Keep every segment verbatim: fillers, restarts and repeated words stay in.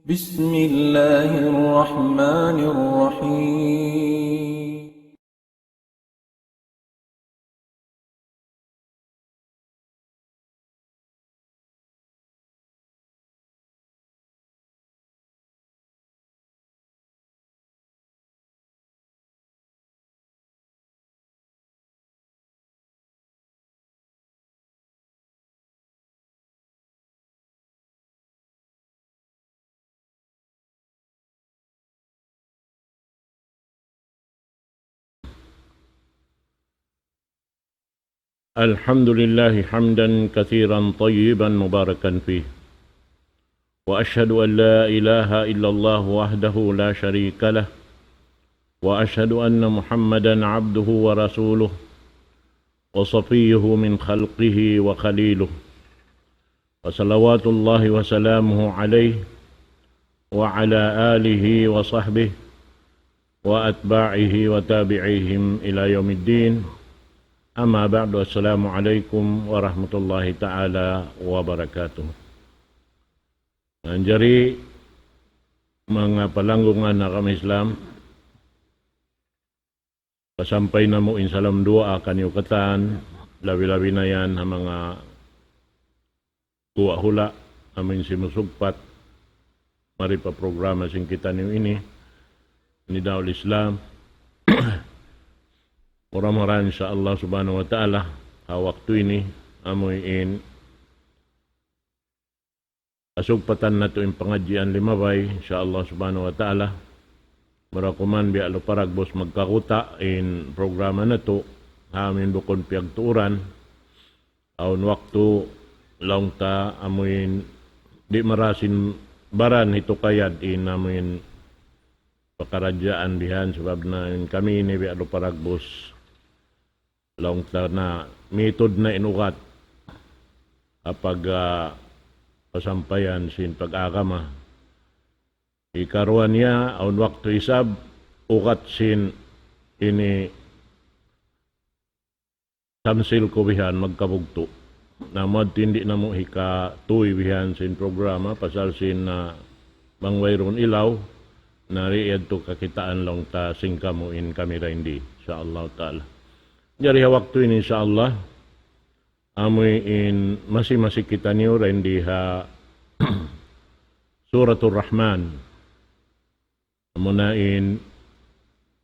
بسم الله الرحمن الرحيم. الحمد لله حمدا كثيرا طيبا مباركا فيه. وأشهد أن لا إله إلا الله وحده لا شريك له. وأشهد أن محمدا عبده ورسوله وصفيه من خلقه وخليله. وصلوات الله وسلامه عليه وعلى آله وصحبه وأتباعه وتابعيهم إلى يوم الدين. أما بعد، السلام عليكم ورحمة الله تعالى وبركاته. Manjari manga palanggungan ha agama Islam, pasampay namu' in salam duwaa kaniyu katan, labi-labi na yan ha manga guwa' hula', amu in simusugpat mari pa programa sin kitaniyu ini, Nidaul Islam. Mura-murahan, insya Allah subhanahu wa ta'ala, ha waktu ini, amu in kasugpatan natu' in pangadjian limabay, insya Allah subhanahu wa ta'ala. Mura kuman biya' lupa dagbus magkakuta' in programa natu', ha amu in bukun piyagtuuran, awn waktu laung ta amu in di' marasin baran hitukayad in amu in pakaradjaan bihan, sabab na in kami ini biya' lupa dagbus laung ta na mitud na in ugat ha pag, ah, pasampayan sin pag-agama. Hikaruwa niya, awn waktu isab, ugat sin ini tamsil ku bihan magkabugtu'. Na madtu in di' namu' hikatuy bihan sin programa, pasal sin, ah, bang wayruun ilaw, na di' yadtu kakitaan laung ta sin kamu in kamera ini, insya Allah ta'ala. Jari ha waktu ini, insya Allah, amu in masi-masi kitaniyu dayn di ha Suratul Rahman. Amuna in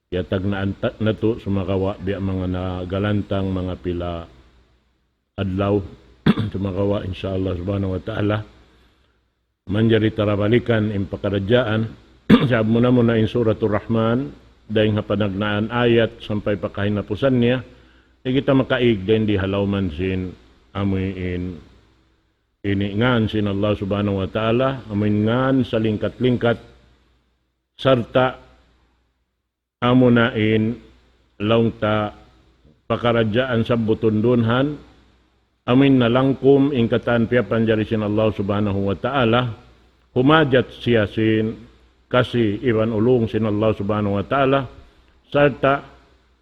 kiyatagnaan ta-, natu' sumagawa' biya' manga nagalantang manga pila adlaw. Sumagawa', insya Allah subhanahu wa ta'ala, manjari ta da balikan in pakaradjaan. Sabab muna-muna in Suratul Rahman, dayn ha panagnaan ayat sampay pa kahinapusan niya, di' kita makaig dayn di ha lawm sin amu in ini ngan sin Allah subhanahu wa ta'ala, amu in ngan salingkat-lingkat, sarta' amuna in laung ta pakaradjaan sabbutun duun han, amu in nalangkum in katan piyapanjari sin Allah subhanahu wa ta'ala, humajat siya sin kasi iban ulung sin Allah subhanahu wa ta'ala, sarta'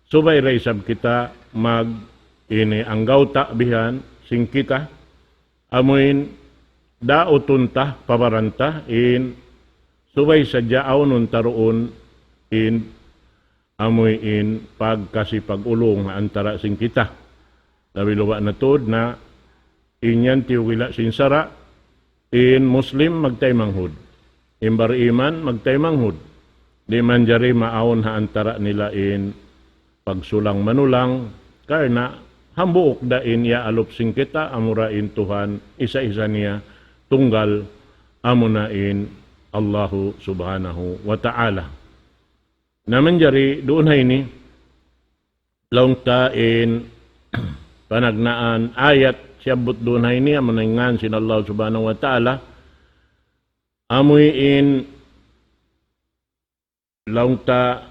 subay da isab kita mag ini anggawta' bihan sin kita, amu in dautun ta, pa baran ta, in subay sadja awnun ta duun in amu in pagkasi pag-ulung ha antara' sin kita. Labi-labi na tuud na in yan tiyugila' sin sara', in Muslim magtaymanghud. In bariman magtaymanghud. Di' manjari maawn ha antara' nila in pagsulang-manulang, karna' hambuuk da in iyaalup sin kita, amura in Tuhan, isa-isa niya, tunggal, amuna in Allahu subhanahu wa ta'ala. Na manjari duun ha ini, laung ta in panagnaan ayat siyabbut duun ha ini, amuna in ngan sin Allah subhanahu wa ta'ala, amu in laung ta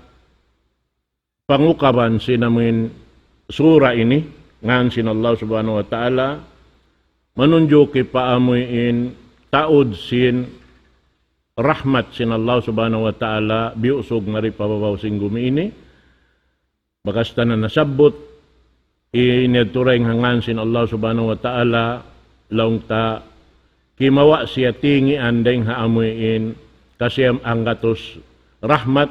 pangukaban sin amu in sura ini, ngan sin Allah subhanahu wa ta'ala, manunjuki pa amu in taud sin rahmat sin Allah subhanahu wa ta'ala, biyusug mari pa babaw sin gumi ini, bakas ta na nasabbut, in yadtu dayn ha ngan sin Allah subhanahu wa ta'ala, laung ta kimawa' siya tingian dayn ha amu in kasiyam anggatus rahmat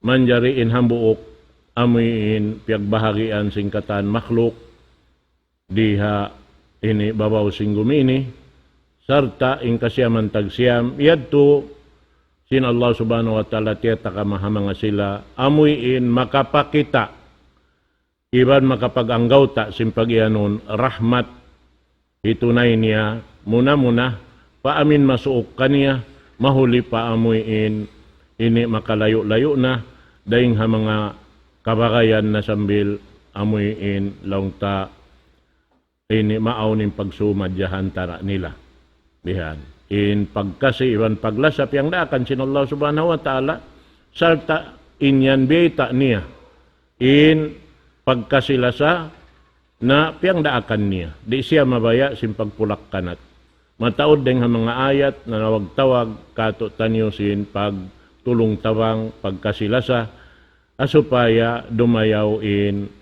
manjari in hambuuk amuin piyagbahagian sin katan makhluk diha ini babaw sin gumi ini, sarta' in kasiyaman tagsiyam, yadtu sin Allah Subhanahu wa Ta'ala tiyatagama ha manga sila, amuin makapakita', iban makapag-anggawta' sin pagiyanun rahmat, hitunay niya, muna-muna, pa amin masuuk kaniya, mahuli pa amuin, ini makalayu'-layu' na, dayng ha manga kabagayan na sambil amuin laung ta ini maawn in pagsumad ha antara' nila. Bihan. In pagkasi iban paglasa piyangdaakan sin Allah Subhanahu wa Ta'ala, sarta' in yan biyayta' niya. In pagkasi-lasa na piyangdaakan niya. Di' siya mabaya' sin pagpulak-kanat. Mataud dayng ha manga ayat na nawag-tawag katu'taniyu sin pagtulung-tabang, pagkasi-lasa, ha supaya dumayaw in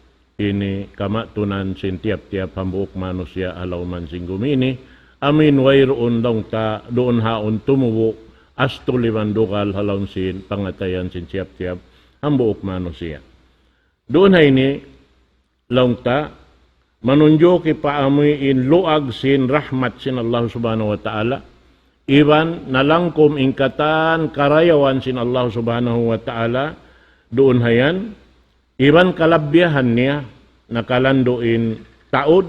ini kamatunan sin tiyap-tiyap hambuuk manusiya' ha lawm sin gumi ini, amuin wayruun laung ta duun haun tumubu', astul iban dugal ha lawm sin pangatayan sin tiyap-tiyap hambuuk manusiya'. Duun ha ini, laung ta, manunjuki pa amuin luag sin rahmat sin Allah Subhanahu wa Ta'ala, iban nalangkum in katan karayawan sin Allah Subhanahu wa Ta'ala, duun ha yan, iban kalabbihan niya, nakalandu' in taud,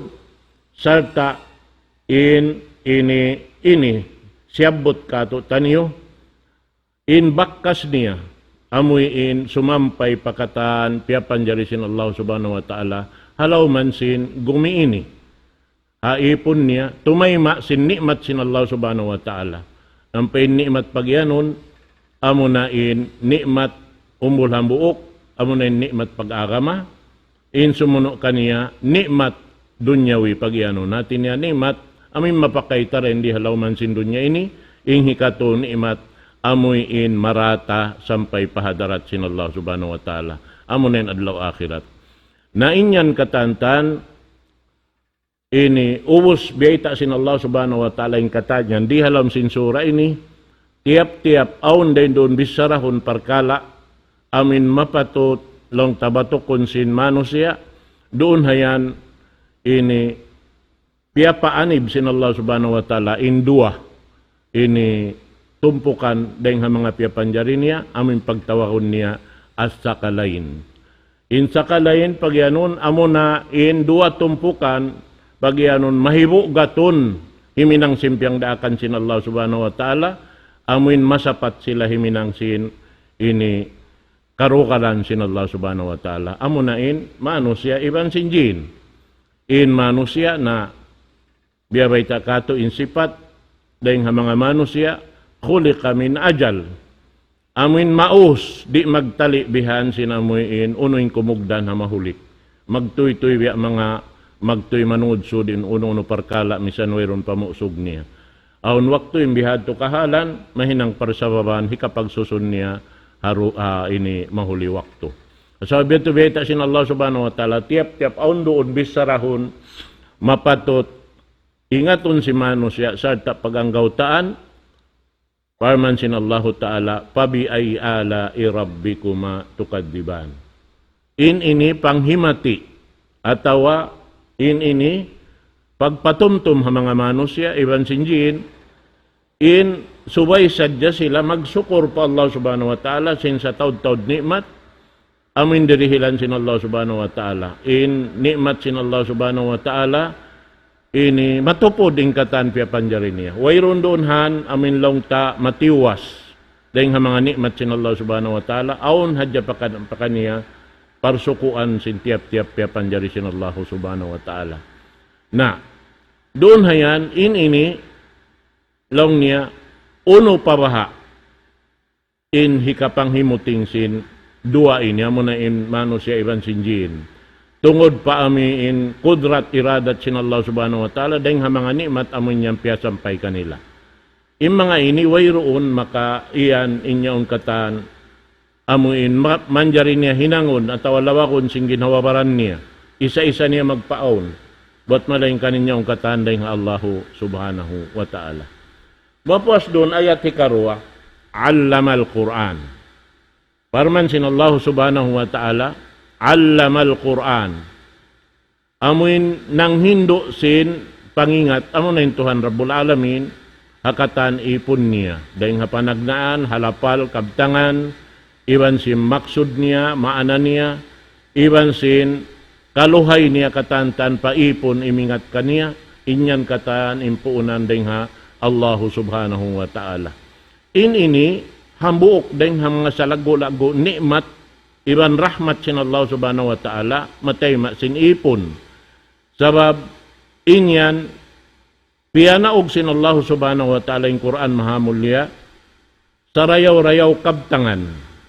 sarta' in ini, ini, siyabbut katu'taniyu, in bakas niya, amuin sumampay pa katan piyapanjari sin Allah Subhanahu wa Ta'ala, ha lawm sin gumi ini. Ha ipun niya, tumayma' sin ni'mat sin Allah Subhanahu wa Ta'ala. Ampa in ni'mat pagiyanun, amuna in ni'mat umbul hambuuk, amuna in ni'mat pag-agama, in sumunu' kaniya ni'mat dunyawi pagiyanun. Hati niya ni'mat, amuin mapakay ta dayn di ha lawm sin dunya ini, in hikatu ni'mat, amuin marata sampay pa hadarat sin Allah Subhanahu wa Ta'ala. Amuna in adlaw akhirat. Na in yan katan-katan, ini ubus biyayta' sin Allah Subhanahu wa Ta'ala in katan yan di ha lawm sin sura ini, tiyap-tiyap awn dayn duun bissarahun parkala', amuin mapatut laung ta batukun sin manusiya', duun ha yan ini piyapaanib sin Allah Subhanahu wa Ta'ala in duwa ini tumpukan dayng ha manga piyapanjari niya, amuin pagtawagun niya as-sakalayn. In sakalayn pagiyanun amuna in duwa tumpukan pagiyanun mahibu' gatun himinang sin piyangdaakan sin Allah Subhanahu wa Ta'ala, amuin masapat sila himinang sin ini karugalan sin Allah Subhanahu wa Ta'ala. Amuna in manusiya' iban sin jin. In manusiya' na biyabayta' katu' in sipat dayng ha manga manusiya', khuliqa min ajal. Amuin maus, di' magtali' bihan sin amuin, unu in kumugdan ha mahuli. Magtuytuy biya' manga, magtuy manungsud in unu-unu parkala' misan wayruun pamusug niya. Awn waktu in bihadtu kahalan, mahinang parsababan, hikapagsusun niya, haru, ah, ini mahuli waktu. Sabab yadtu biyayta' sin Allah Subhanahu wa Ta'ala, tiyap-tiyap awn duun bissarahun, mapatut ingatun sin manusiya' sarta' pag-anggawtaan, parman sin Allahu Ta'ala, فَبِأَيِّ آلَاءِ رَبِّكُمَا تُكَذِّبَانِ. In ini panghimati, atawa in ini pagpatumtum ha manga manusiya', iban sin jin, in subay sadja sila magsukur pa Allah Subhanahu wa Ta'ala, sin sataud-taud ni'mat, amuin dirihilan sin Allah Subhanahu wa Ta'ala. In ni'mat sin Allah Subhanahu wa Ta'ala, ini matupud in katan piyapanjari niya. Wayruun duun han, amuin laung ta matiwas. Dayng ha manga ni'mat sin Allah Subhanahu wa Ta'ala, awn hadja pakan-, pakaniya, parsukuan sin tiyap-tiyap piyapanjari sin Allah Subhanahu wa Ta'ala. Na, duun ha yan, in ini, laung niya, unu pa baha' in hikapanghimuting sin duwa ini, amuna in manusiya' iban sin jin. Tungud pa amuin kudrat iradat sin Allah Subhanahu wa Ta'ala, dayng ha manga ni'mat amuin yan piyasampay kanila. In manga ini wayruun makaiyan in yaun katan, amuin ma-, manjari niya hinangun atawa lawagun sin ginhawa-baran niya. Isa-isa niya magpaawn. Buwat malaingkan in yaun katan dayng ha Allahu Subhanahu wa Ta'ala. Mapuas duun ayat hikaruwa. علم القرآن. Parman sin Allah Subhanahu wa Ta'ala, علم القرآن. Amuin nanghindu' sin pangingat, amuna in Tuhan Rabbul Alamin, ha katan ipun niya. Dayn ha panagnaan, ha lapal, kabtangan, iban sin maksud niya, maana niya, iban sin kaluhay niya katan-katan pa ipun imingat kaniya, in yan katan in puunan dayn ha Allahu Subhanahu wa Ta'ala. In ini, hambuuk dayn ha manga salaggu'-laggu' ni'mat, iban rahmat sin Allah Subhanahu wa Ta'ala, matayma' sin ipun. Sabab, in yan, piyanaug sin Allah Subhanahu wa Ta'ala in Qur'an Mahamulliya, sarayaw-rayaw kabtangan,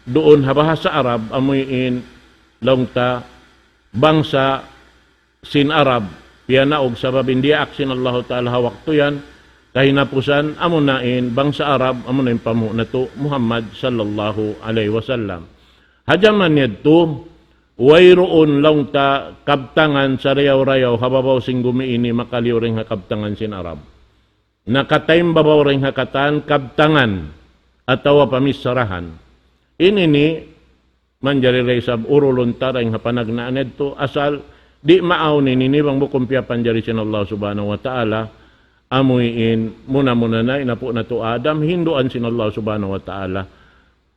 duun ha bahasa Arab, amuin laung ta bangsa sin Arab, piyanaug sabab in diyaak sin Allahu Ta'ala ha waktu yan, kahinapusan, amuna in bangsa Arab, amuna in pamu' natu' Muhammad sallallahu alayhi wasallam. Ha jaman yadtu, wayruun laung ta kabtangan sarayaw-rayaw ha babaw sin gumi ini makaliyu dayn ha kabtangan sin Arab. Nakataimbabaw dayn ha katan kabtangan atawa pamissarahan. Ini ini manjari da isab urulun ta dayn ha panagnaan yadtu asal di' maawn ini bang bukun piyapanjari sin Allah Subhanahu wa Ta'ala, amuin muna-muna na in apu' natu' Adam, hinduan sin Allah Subhanahu wa Ta'ala.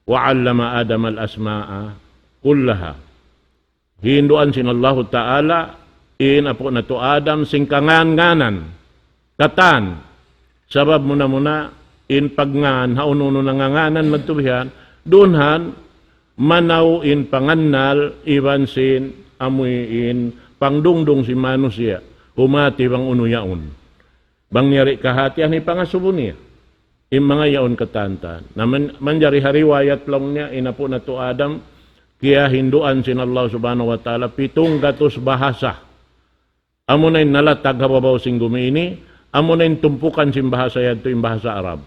وعلم آدم الأسماء كلها. Hinduan sin Allahu Ta'ala in apu' natu' Adam sin kangan-nganan. Katan. Sabab muna-muna in pagngan, ha unu-unu nangangānan madtu bihan, duun han manaw in pangannal iban sin amuin pangdungdung sin manusiya'. Humati bang unu yaun. Bang niya di' kahatihan, hipangasubu niya in manga yaun katan-katan. Na man-, manjari ha riwayat laung niya, in apu' natu' Adam, kiyahinduan sin Allah Subhanahu wa Ta'ala pitung gatus bahasa. Amuna in nalatag ha babaw sin gumi ini, amuna in tumpukan sin bahasa yadtu in bahasa Arab.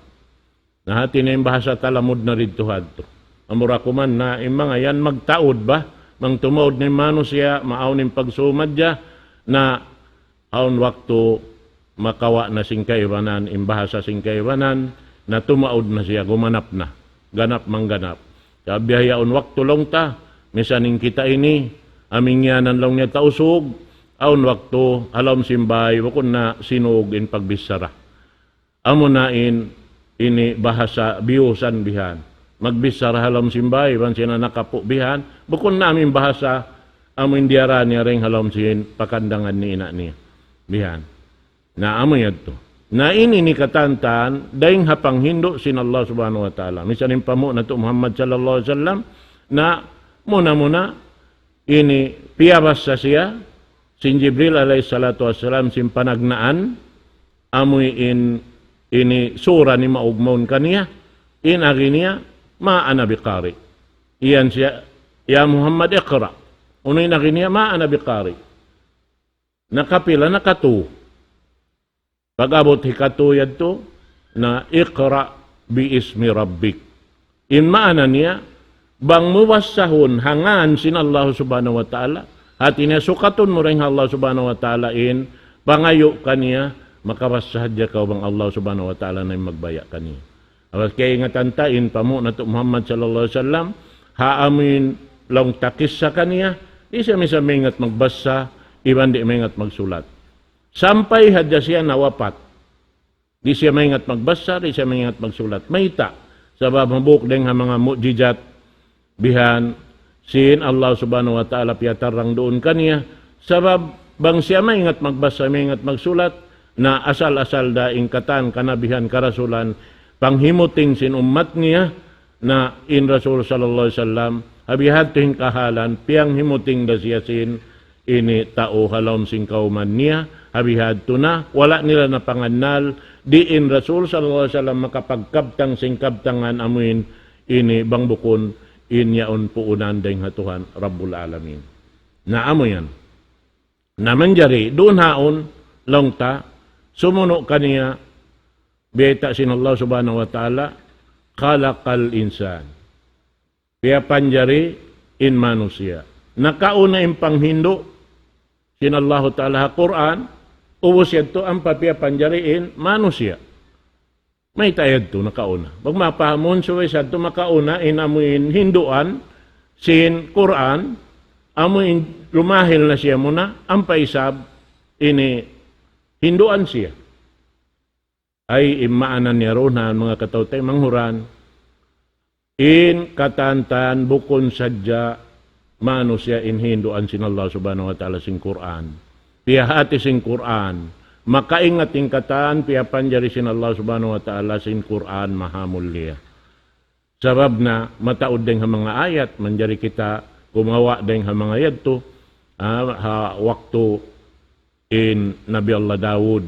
Na hati niya in bahasa ta lamud na didtu hadtu. Amura kuman na in manga yan magtaud ba, bang tumaud na in manusiya', maawn in pagsumadja, na awn waktu makawa' na sin kaibanan, in bahasa sin kaibanan, na tumaud na siya, gumanap na, ganap mangganap. Sa' biya' yaun waktu laung ta, misan in kita ini, amu in ngiyanan laung niya Tausug, awn waktu, ha lawm sin bāy, bukun na sinug in pagbichara. Amuna in ini bahasa biyusan bihan. Magbichara ha lawm sin bāy, bang sila nakapu' bihan, bukun na amu in bahasa, amu in diyara niya dayn ha lawm sin pakandangan ni ina' niya. Bihan. Na amu yadtu. Na ini ini katan-katan, dayn ha panghindu' sin Allah Subhanahu wa Ta'ala. Misan in pamu' natu' Muhammad sallallahu alayhi wasallam, na muna-muna, ini piyabassa siya, sin Jibril alayhi salatu wassalam, sin panagnaan, amuin ini sura nimaug mawn kaniya, in agi niya, ما أنا بقارئ. Iyan siya, يا محمد اقرأ. Unu in agi niya, ما أنا بقارئ. Nakapila, nakatu. Pag-abut hikatu yadtu, na اقرأ باسم ربك. In maana niya, bang mu bassahun ha ngān sin Allah Subhanahu wa Ta'ala, hati niya sukatun mu dayn ha Allah Subhanahu wa Ta'ala in pangayu' kaniya, makabassa hadja kaw bang Allah Subhanahu wa Ta'ala na in magbaya' kaniya. Awas kaingatan ta in pamu' natu' Muhammad sallallahu alayhi wasallam, ha amuin laung ta kissa kaniya, di' siya misan maingat magbassa, iban di' maingat magsulat. Sampay hadja siya nawapat. Di' siya maingat magbassa, di' siya maingat magsulat. Mayta'? Sabab hambuuk dayn ha manga mu'jizat bihan sin Allah Subhanahu wa Ta'ala piyatarrang duun kaniya. Sabab bang siya maingat magbassa, maingat magsulat, na asal-asal da in katan kanabihan karasulan, panghimuting sin ummat niya, na in Rasul sallallahu alayhi wasallam, ha bihadtu in kahalan, piyanghimuting da siya sin ini tau ha lawm sin kawman niya, ha bihadtu na, wala' nila napangannal, di' in Rasul sallallahu alayhi wasallam makapagkabtang sin kabtangan amuin ini bang bukun in yaun puunan dayn ha Tuhan Rabbul Alamin. Na amu yan. Na manjari, duun haun, laung ta, sumunu' kaniya, bayta' sin Allah Subhanahu wa Ta'ala, خلق الإنسان. Piyapanjari in manusiya'. Nakauna in panghindu' sin Allahu Ta'ala ha Qur'an, ubus yadtu ampa piyapanjari in manusiya'. Mayta' yadtu nakauna? Bang mapahamun subay sadtu makauna in amuin hinduan sin Qur'an, amuin lumahil na siya muna, ampa isab ini hinduan siya. Ay, in maana niya duun ha manga kataw-taymanghuran. In katan-katan bukun sadja manusiya' in hinduan sin Allah Subhanahu wa Ta'ala sin Qur'an. Piyahati sin Qur'an. Makaingat in katan piyapanjari sin Allah Subhanahu wa Ta'ala sin Qur'an maha mulia. Sabab na mataud dayng ha manga ayat, manjari kita kumawa' dayng ha manga yadtu, ha, ha waktu in Nabi Allah Daud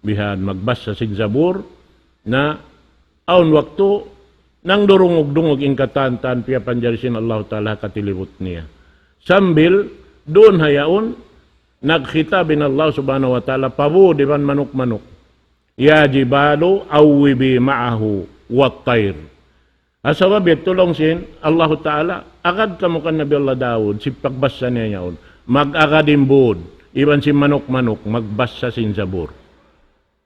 bihan magbasa sin Zabur, na awn waktu nangdurungug-dungug in katan-katan piyapanjari sin Allah Ta'ala ha katilibut niya. Sambil duun ha yaun nagkhitab in Allah Subhanahu wa Ta'ala pa būd iban manuk-manuk. يا جبال أوبي معه والطير. Ha sabab yadtu laung sin Allahu Ta'ala, agad kamu kan Nabi Allah Daud, sin pagbasa niya yaun. Mag-agad in būd, iban sin manuk-manuk, magbasa sin Zabur.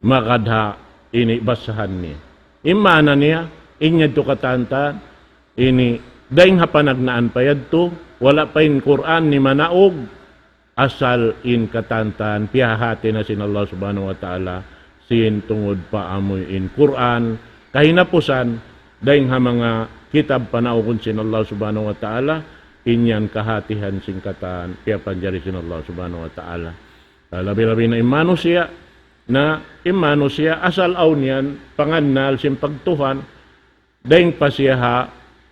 Magad ha ini basahan niya. In maana niya, in yadtu katan-katan, ini, dayng ha panagnaan pa yadtu, wala' pa in Qur'an ni manaug, asal in katan-katan piyahati na sin Allah Subhanahu wa Ta'ala sin tungud pa amuin Qur'an, kahinapusan, dayng ha manga kitab panaugun sin Allah Subhanahu wa Ta'ala, in yan kahatihan sin katan piyapanjari sin Allah Subhanahu wa Ta'ala. Labi-labi na in manusiya', na in manusiya' asal awn yan pangannal sin pagtuhan, dayng pa siya ha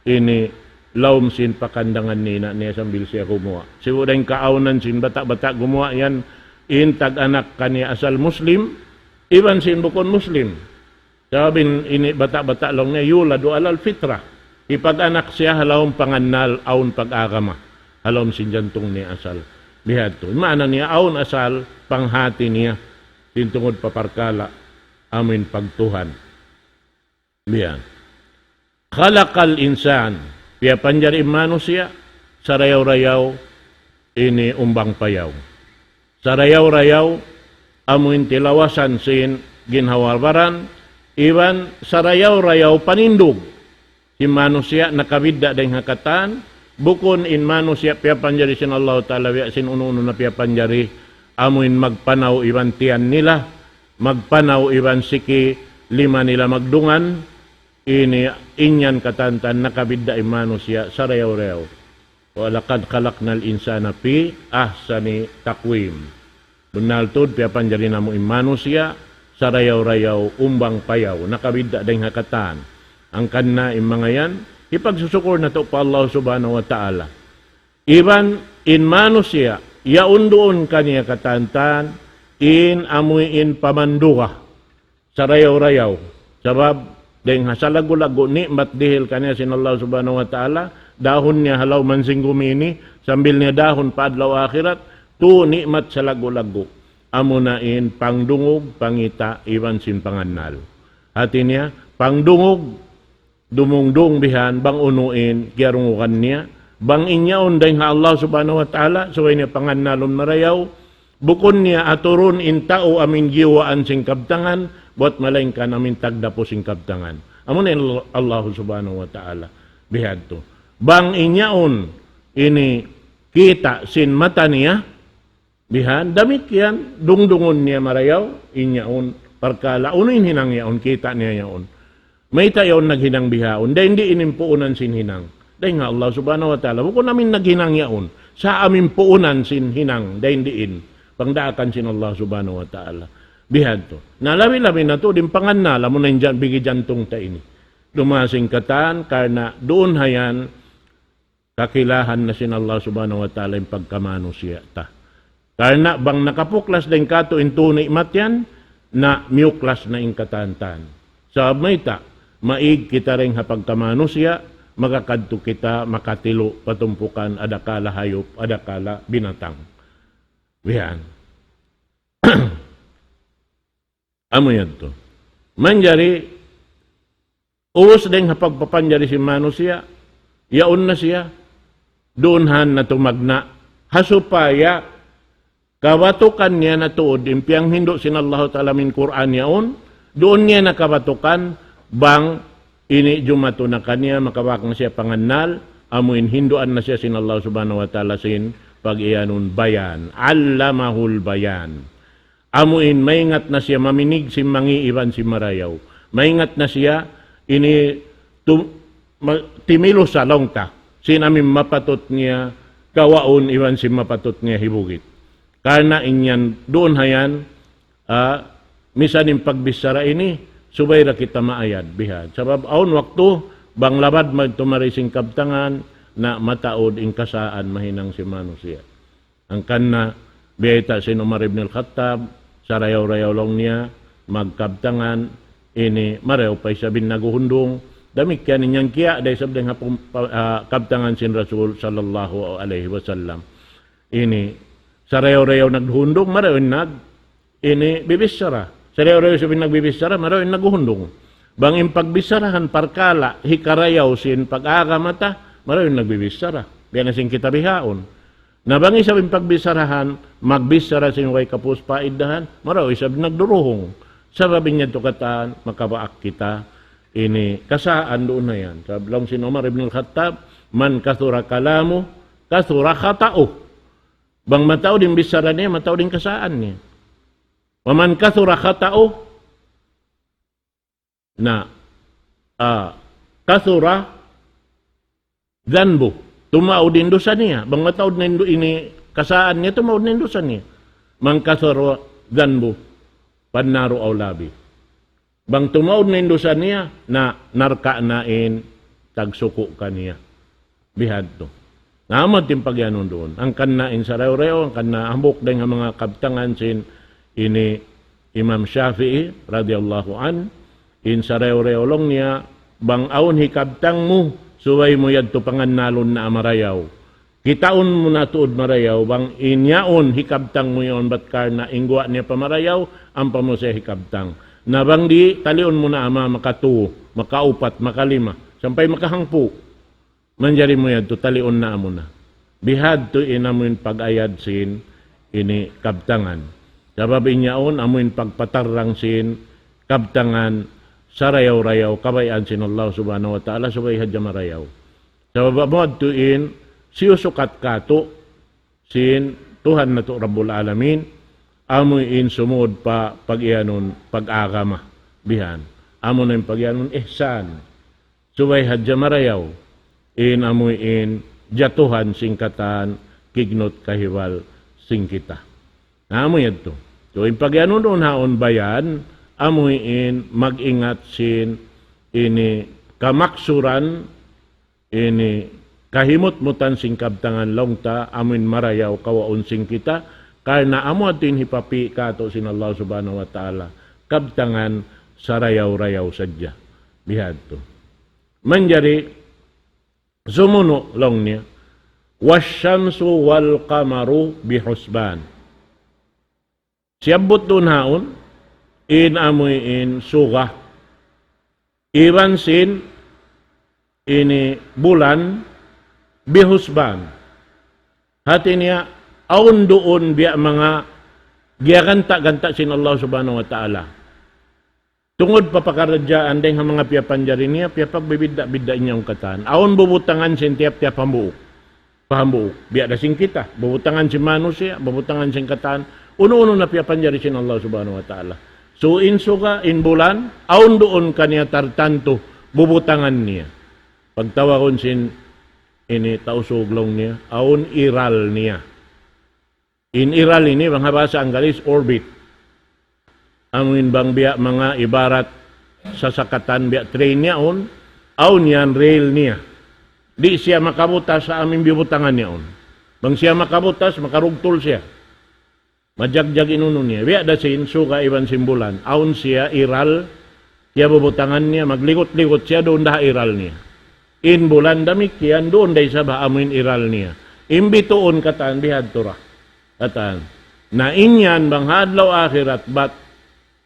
ini lawm sin pakandangan nina' niya sambil siya gumuwa'. Sibu' dayng kaawnan sin bata'-bata' gumuwa' yan, in tag-anak kaniya asal Muslim, iban sin bukun Muslim. Sabab in ini bata'-bata' laung niya يولد على الفطرة. Hipag-anak siya ha lawm pangannal awn pag-agama. Ha lawm sin jantung niya asal. Bihadtu. Maana niya awn asal panghati niya. Sin tungud pa parkala' amuin pagtuhan. Biya'. خلق الإنسان. Piyapanjari in manusiya', sarayaw-rayaw ini umbang payaw. Sarayaw-rayaw amuin tilawasan sin ginhawa-baran, iban sarayaw-rayaw panindug. Sin manusiya' nakabidda' dayng ha katan, bukun in manusiya' piyapanjari sin Allah Ta'ala biya' sin unu-unu na piyapanjari, amuin magpanaw iban tiyan nila, magpanaw iban siki lima nila magdungan, ini in yan katan-katan nakabidda' in manusiya' sarayaw-rayaw. ولقد خلقنا الإنسان في أحسن تقويم. Bunnal tuud piyapanjari namu' in manusiya' sarayaw-rayaw umbang payaw, nakabidda' dayng ha katan. Hangkan na in manga yan, hipagsusukur natu' pa Allah Subhanahu wa Ta'ala. Iban in manusiya', yaun duun kaniya katan-katan, in amuin pamanduga. Sarayaw-rayaw. Sabab, dayng ha salaggu'-laggu' ni'mat dihil kaniya sin Allah Subhanahu wa Ta'ala, dahun niya ha lawm sin gumi ini, sambil niya dahun pa adlaw akhirat, tū ni'mat salaggu'-laggu'. Amuna in pangdungug, pangita', iban sin pangannal. Hati niya, pangdungug, dumungdung bihan, bang unu in kiyarungugan niya. Bang in yaun dayng ha Allah Subhanahu wa Ta'ala, subay niya pangannalun marayaw, bukun niya aturun in tau amuin giyuwaan sin kabtangan, buwat malaingkan amuin tagdapu sin kabtangan. Amuna in Allah Subhanahu wa Ta'ala. Bihadtu. Bang in yaun ini kita' sin mata niya, bihan, damikkiyan, dungdungun niya marayaw, in yaun, parkala', unu in hinang yaun, kita' niya yaun. Mayta' yaun naghinang bihaun, dayn diin in puunan sin hinang. Dayn ha Allah Subhanahu wa Ta'ala, bukun amin naghinang yaun. Sa' amin puunan sin hinang, dayn diin. Pangdaakan sin Allah Subhanahu wa Ta'ala. Bihadtu. Na labi-labi na tuud in pangannal, amuna in jan-, bigi jantung ta ini. Dumasing katan, karna' duun ha yan, kakilahan na sin Allah Subhanahu wa Ta'ala in pagkamanusiya' ta. Karna' bang nakapuklas dayn kātu' in tū ni'mat yan, na miyuklas na in katan-katan. Sabab mayta', maig kita dayn ha pagkamanusiya', makakadtu kita makatilu' pa tumpukan adakala hayup, adakala binatang. Bihan. Amu yadtu. Manjari, ubus dayn ha pagpapanjari sin manusiya', yaun na siya, duun han na tumagna', ha supaya kabatukan niya na tuud in piyanghindu' sin Allahu Ta'ala amin Qur'an yaun, Duun niya nakabatukan, bang ini jumatu na kaniya, makabak na siya pangannal, amuin hinduan na siya sin Allah Subhanahu wa Ta'ala sin pag-iyanun bayan. Allamahul bayan. Amuin maingat na siya maminig sin mangi' iban sin marayaw. Maingat na siya ini tu-, ma-, timilus sa laung ta sin amin mapatut niya kawaun iban sin mapatut niya hibugit. Karna' in yan duun hayan, ah, misan in pagbichara ini, subay da kita maayad bihan. Sabab awn waktu, bang labad magtumari sin kabtangan, na mataud in kasaan mahinang sin manusiya'. Hangkan na biyayta' sin Umar ibn al-Khattab, sarayaw-rayaw laung niya, magkabtangan, ini marayaw pa isab in naguhundung, damikkiyan in yan kiya', da isab dayn ha pum-, pa-, ah, kabtangan sin Rasul sallallahu alayhi wasallam. Ini, sarayaw-rayaw nagduhundung, marayaw in nag-, ini bibichara. Sarayaw-rayaw isab in nagbibichara, marayaw in naguhundung. Bang in pagbicharahan parkala', hikarayaw sin pag-agama ta, marayaw in nagbibichara. Biya' na sin kita bihaun. Na bang isab in pagbicharahan, magbichara sin way kapus paidahan, marayaw isab nagduruhung. Sabab in yan tu katan, makabaak kita, ini kasaan duun na yan. Sabab laung sin Umar ibn al-Khattab, "Man kathura kalamu, kathura khata'u." Bang mataud in bichara niya, mataud in kasaan niya. "Wa man kathura khata'u," na, ah, "kathura dhanbu." Tumaud in dusa niya. Bang mataud na in du-, ini kasaan niya, tumaud na in dusa niya. "Man kathura dhanbu, fannaru awla bih." Bang tumaud na in dusa niya, na narka' na in tagsuku' kaniya. Bihadtu. Na amu in pagyanun duun. Hangkan na in sarayaw-rayaw, hangkan na hambuuk dayn ha manga kabtangan sin ini Imam Shafi'i radiyallahu anhu, in sarayaw-rayaw laung niya, bang awn hikabtang mu, subay mu yadtu pangannalun na marayaw. Kitaun mu na tuud marayaw, bang in yaun hikabtang mu yaun bat karna' in guwa' niya pa marayaw, ampa mu siya hikabtang. Na bang di', taliun mu na ama makatu, makaupat, makalima, sampay makahangpu'. Manjari mu yadtu, taliun na amu na. Bihadtu in amu in pag-ayad sin ini kabtangan. Sabab in yaun amu in pagpatarrang sin kabtangan sarayaw-rayaw kabayaan sin Allah Subhanahu wa Ta'ala subay hadja marayaw. Sabab amu yadtu in siyusukat katu' sin Tuhan natu' Rabbul Alamin, amu in sumud pa pag-iyanun pag-agama. Bihan. Amu na in pag-iyanun ihsan. Subay hadja marayaw, in amu in jatuhan sin katan kignut kahibal sin kita. Na amu yadtu. So, in pag-iyanun duun haun bayan, amu in mag-ingat sin ini kamaksuran ini kahimut-mutan sin kabtangan laung ta, amu in marayaw kawaun sin kita, karna' amu yadtu in hipapi' katu' sin Allah Subhanahu wa Ta'ala, kabtangan sarayaw-rayaw sadja. Bihadtu. Manjari sumunu' laung niya, "Wash-shamsu wal-qamaru bihusban." Siyabbut duun haun, in amu in suga. Iban sin ini bulan bihusban. Hati niya, awn duun biya' manga giyaganta'-ganta' sin Allah Subhanahu wa Ta'ala. Tungud pa pakaradjaan dayn ha manga piyapanjari niya, piyapagbibidda'-bidda' niya in katan. Awn bubutangan sin tiyap-tiyap hambuuk. Pa hambuuk. Biya' da sin kita. Bubutangan sin manusiya', bubutangan sin katan. Unu-unu na piyapanjari sin Allah Subhanahu wa Ta'ala. So, in suga, in bulan, awn duun kaniya tartantu, bubutangan niya. Pagtawagun sin ini Tausug laung niya, awn iral niya. In iral ini, bang ha bahasa Anggalis, orbit. Amu in bang biya' manga ibarat sasakatan biya' train yaun, awn yan rail niya. Di' siya makabutas ha amu in bibutangan yaun. Bang siya makabutas, makarugtul siya. Majagjag in unu niya. Biya' da sin suga iban sin bulan. Awn siya iral, siya bubutangan niya, maglikut-likut siya duun da ha iral niya. In bulan damikkiyan, duun da isab ha amu in iral niya. In bituun katan bihadtu ra. Katan. Na in yan bang ha adlaw akhirat, bat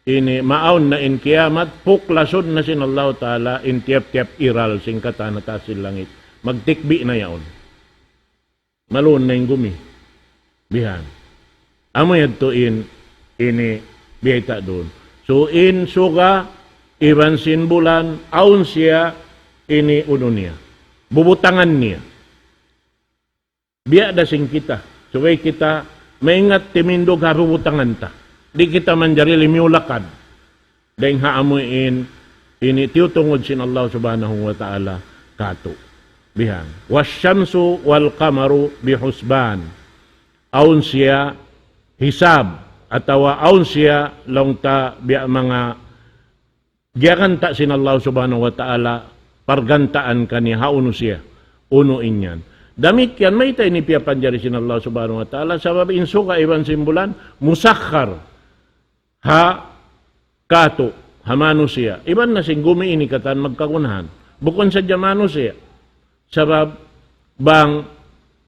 ini maawn na in kiyamat, puklasun na sin Allahu Ta'ala in tiyap-tiyap iral sin katan ha taas sin langit. Magtikbi' na yaun. Maluun na in gumi. Bihan. Amu yadtu in, ini, biyayta' duun. So in suga iban sin bulan, awn siya ini unu niya, bubutangan niya. Biya' da sin kita. Subay kita maingat timindug ha bubutangan ta. Di' kita manjari limiulakad dayn ha amuin ini tiyutungud sin Allah Subhanahu wa Ta'ala katu'. Bihan. والشمس والقمر بحسبان. Awn siya hisab, atawa awn siya laung ta biya' manga giyaganta' sin Allah Subhanahu wa Ta'ala, pargantaan kaniya ha unu siya, unu in yan. Damikkiyan, mayta' ini piyapanjari sin Allah Subhanahu wa Ta'ala, sabab in suga iban sin bulan, musakhar ha katu', ha manusiya'. Iban na sin gumi ini katan magkagunahan. Bukun sadja manusiya'. Sabab bang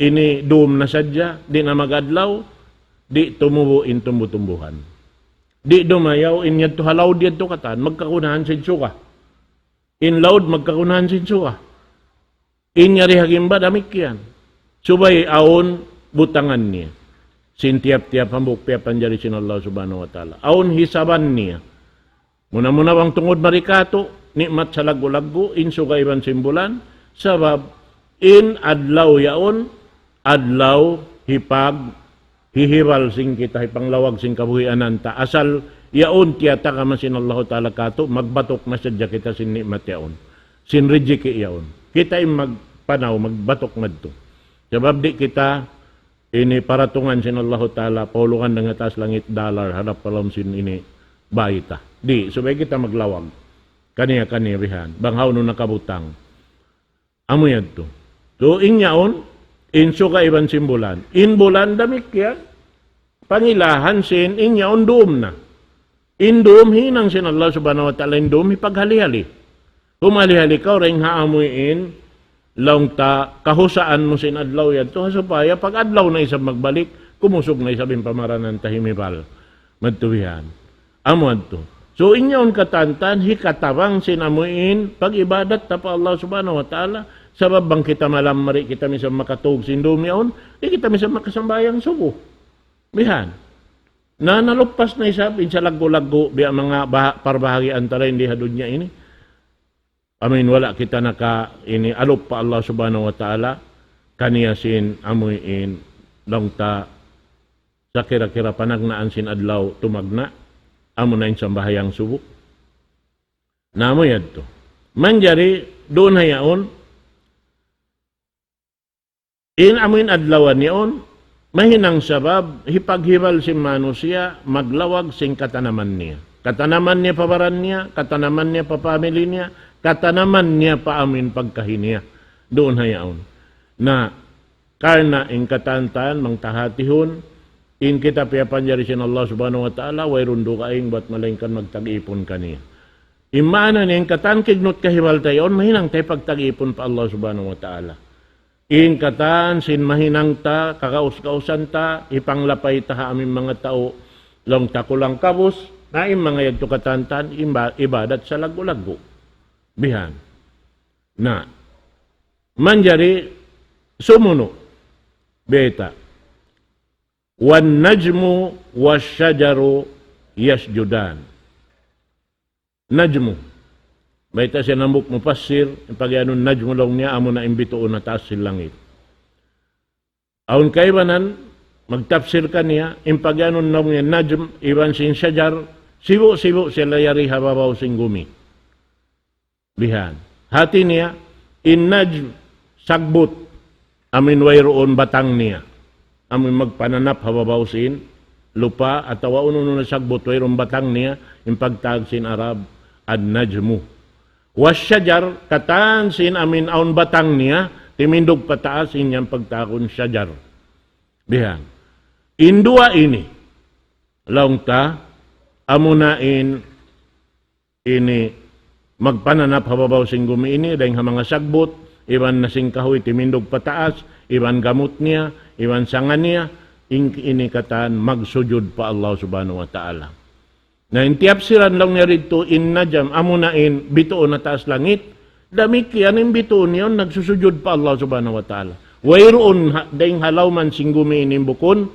ini dum na sadja, di' na mag-adlaw, di' tumubu' in tumbu-tumbuhan. Di' dumayaw in yadtu ha laud yadtu katan, magkagunahan sin suga. In laud magkagunahan sin suga. In yari ha gimba damikkiyan. Subay awn butangan niya. Sin tiyap-tiyap hambuuk piyapanjari sin Allah Subhanahu wa Ta'ala. Awn hisaban niya. Muna-muna bang tungud mari katu', ni'mat salaggu'-laggu', in suga iban sin bulan, sabab in adlaw yaun, adlaw hipag, hihibal sin kita, hipanglawag sin kabuhianan ta. Asal yaun tiyatagama sin Allahu Ta'ala katu', magbatuk na sadja kita sin ni'mat yaun. Sin rijiki' yaun. Kita in magpanaw, magbatuk madtu. Sabab di' kita ini paratungan sin Allahu Ta'ala, paulungan dayn ha taas langit dollar, harap pa lawm sin ini bay ta. Di', subay kita maglawag. Kaniya-kaniya bihan. Bang hawnu nakabutang. Amu yadtu. So, in yaun, in suga iban sin bulan. In bulan damikkiyan, pangilahan sin, in yaun dum na. In dum hinang sin Allah Subhanahu wa Ta'ala, in dum hipaghali-hali. Humali-hali kaw, dayn ha amuin, laung ta, kahusaan mu sin adlaw yadtu, ha supaya pag-adlaw na isab magbalik, kumusug na isab in pamaranan ta himibal. Madtu bihan. Amu adtu. So, in yaun katantan, hikatabang sin amuin, pag-ibadat ta pa Allah Subhanahu wa Ta'ala, sabab bang kita malam mari, kita misan makatug sin dum yaun, di' kita misan makasambahayang subuh. Bihan. Na, naluppas na isab, in salaggu'-laggu', biya' manga baha-, parbahagian ta dayn di ha dunya ini. Amuin wala' kita naka ini alup pa Allah Subhanahu wa Ta'ala, kaniya sin amuin laung ta sa kira-kira panagnaan sin adlaw tumagna', amu na in sambahayang subuh. Na amu yadtu. Manjari duun ha yaun, in amuin adlawan yaun, mahinang sabab hipaghibal sin manusiya' maglawag sin katanaman niya. Katanaman niya pa baran niya, katanaman niya pa pamili niya, katanaman niya pa amuin pagkahi niya. Duun ha yaun. Na, karna' in katantan, mangtahatihun, in kita piyapanjari sin Allah Subhanahu wa Ta'ala, wayruun dugaing bat malaingkan magtag-ipun kaniya. In maana niya in katan kignut kahibal ta yaun, mahinang ta hipagtag-ipun pa Allah Subhanahu wa Ta'ala. In katan sin mahinang ta, kagaus-gausan ta, hipanglapay ta ha amuin manga tau, laung ta kulang kabus, na in manga yadtu katantan, imba-, ibadat salaggu'-laggu'. Bihan. Na, manjari sumunu', beta. والنجم والشجر يسجدان. Najmu. Mayta' sin hambuuk mufassir, in pagiyanun najmu laung niya, amu na in bituun ha taas sin langit. Awn kaibanan, magtafsir kaniya, in pagiyanun laung niya najm, iban sin shajar, sibu'-sibu' sila yari ha babaw sin gumi. Bihan. Hati niya, in najm, sagbut, amuin wayruun batang niya. Amuin magpananap ha babaw sin lupa' atawa unu-unu na sagbut wayruun batang niya, in pagtawag sin Arab, an-najmu. Washajar, katan sin amuin awn batang niya, timindug pataas, in yan pagtawagun shajar. Bihan. In duwa ini, laung ta, amuna in ini magpananap ha babaw sin gumi ini, dayng ha manga sagbut, iban na sin kahuy timindug pataas, iban gamut niya, iban sanga niya, in ini katan magsujud pa Allah Subhanahu wa Ta'ala. Na in tiyapsiran laung niya didtu, in najm, amuna in bituun ha taas langit, damikkiyan in bituun yaun nagsusujud pa Allah Subhanahu wa Ta'ala. Wayruun ha, dayng ha lawman sin gumi ini bukun,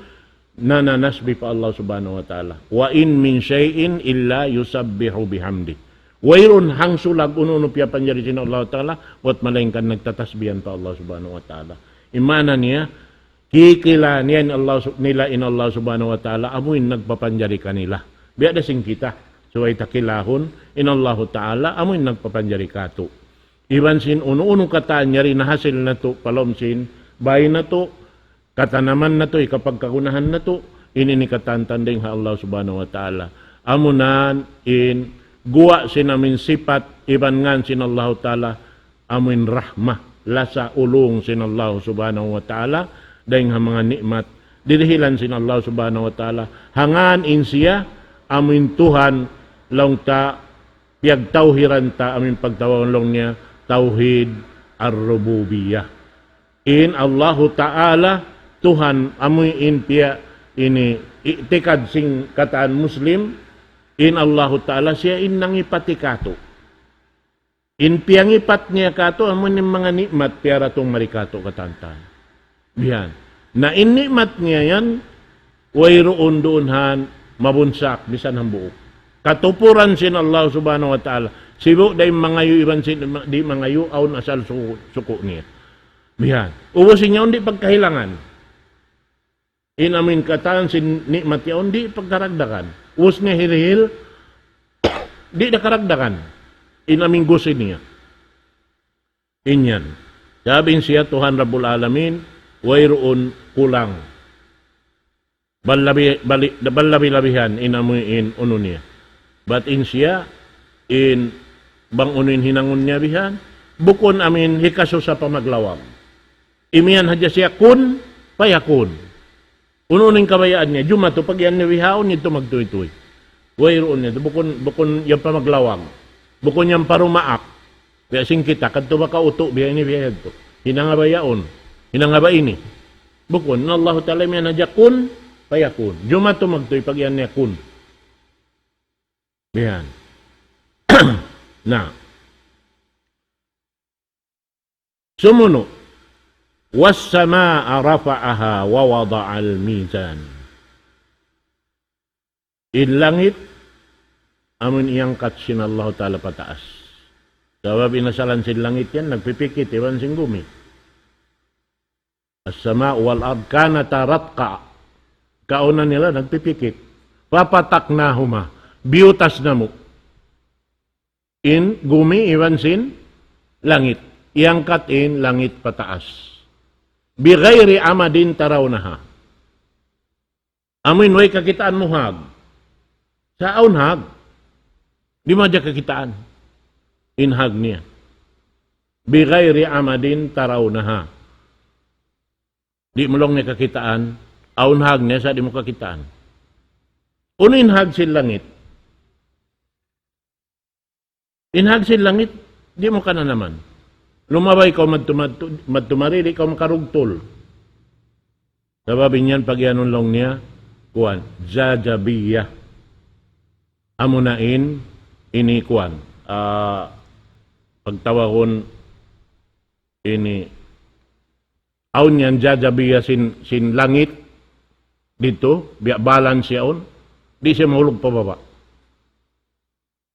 nananasbih pa Allah Subhanahu wa Ta'ala. وإن من شيء إلا يسبح بحمده. Wayruun hangsulag unu-unu piyapanjari sin Allah Ta'ala, buat malaingkan nagtatasbihan pa Allah Subhanahu wa Ta'ala. In maana niya, kikilā niya in Allah su-, nila in Allah Subhanahu wa Ta'ala, amu in nagpapanjari kanila. Biya' da sin kita, subay ta kilahun, in Allah Ta'ala, amu in nagpapanjari katu'. Iban sin unu-unu katan yari nahasil natu', pa lawm sin bāy natu', katanaman natu', hikapagkagunahan natu', ini in katan tanda' dayn ha Allah Subhanahu wa Ta'ala. Amu na in guwa' sin amu in sipat iban ngān sin Allah Ta'ala, amu in rahmah, lasa ulung sin Allah Subhanahu wa Ta'ala, dayn ha manga ni'mat, dirihilan sin Allah Subhanahu wa Ta'ala. Hangkan in siya, amu in Tuhan, laung ta, piyagtawhiran ta, amu in pagtawagun laung niya, tawhid ar-rububiyyah. In Allahu Ta'ala, Tuhan, amu in piya ini i'tikad sin katan Muslim, in Allahu Ta'ala siya in nangipati katu'. In piyangipat niya katu', amu in manga ni'mat piyaratung mari katu' katantan. Bihan. Na in ni'mat niya yan, wayruun duun han mabunsak, misan hambuuk. Katupuran sin Allah Subhanahu wa Ta'ala. Sibu' da in mangayu' iban sin di' mangayu', awn asal suku', suku' niya. Bihan. Ubus in yaun di' pagkahilangan. In amu in katan sin ni'mat yaun di' pagkaragdagan. Ubus niya hirihil, di' da karagdagan. In amu in gusi niya. In yan. Sabab in siya Tuhan Rabbul Alamin, wayruun kulang. Balabi-, bali-, balabi-labihan in amu in unu niya. Bat in siya, in bang unu in hinangun niya bihan, bukun amu in hikasusa pa maglawag. Imiyan hadja siya kun fayakun. Unu-unu in kabayaan niya, jumatu pag-iyan niya bihaun, yadtu magtuytuy. Wayruun niya, bukun, bukun yan pa maglawag. Bukun yan pa rumaak. Biya' sin kita, kadtu ba kautu, biya' ini, biya' yadtu. Hinanga ba yaun? Hinanga ba ini? Bukun, in Allahu Ta'ala imiyan hadja kun fayakun. Jumatu magtuy pag-iyan niya kun. Bihan. Na. Sumunu', والسماء رفعها ووضع الميزان. In langit, amu in iyangkat sin Allahu Ta'ala pataas. Sabab in asalan sin langit yan, nagpipikit, iban sin gumi. السماء والأرض كانتا رتقا. Kauna nila nagpipikit. ففتقناهما. Biyutas namu'. In gumi iban sin langit. Iyangkat in langit pataas. بغير عمد ترونها. Amu in way kakitaan mu hag. Sa' awn hag. Di' mu hadja kakitaan. In hag niya. بغير عمد ترونها. Di' mu laung niya kakitaan. Awn hag niya sa' di' mu kakitaan. Unu in hag sin langit? In hag sin langit, di' mu kananaman. Lumabay kaw madtu-, madtu-, madtu-mari, di' kaw makarugtul. Sabab in yan pag-iyanun laung niya, kuwan, jajabiya. Amu na in, ini kuwan, ah, pagtawagun ini, awn yan jajabiya sin, sin langit, didtu, biya' balance yaun, di' siya mahulug pa baba'.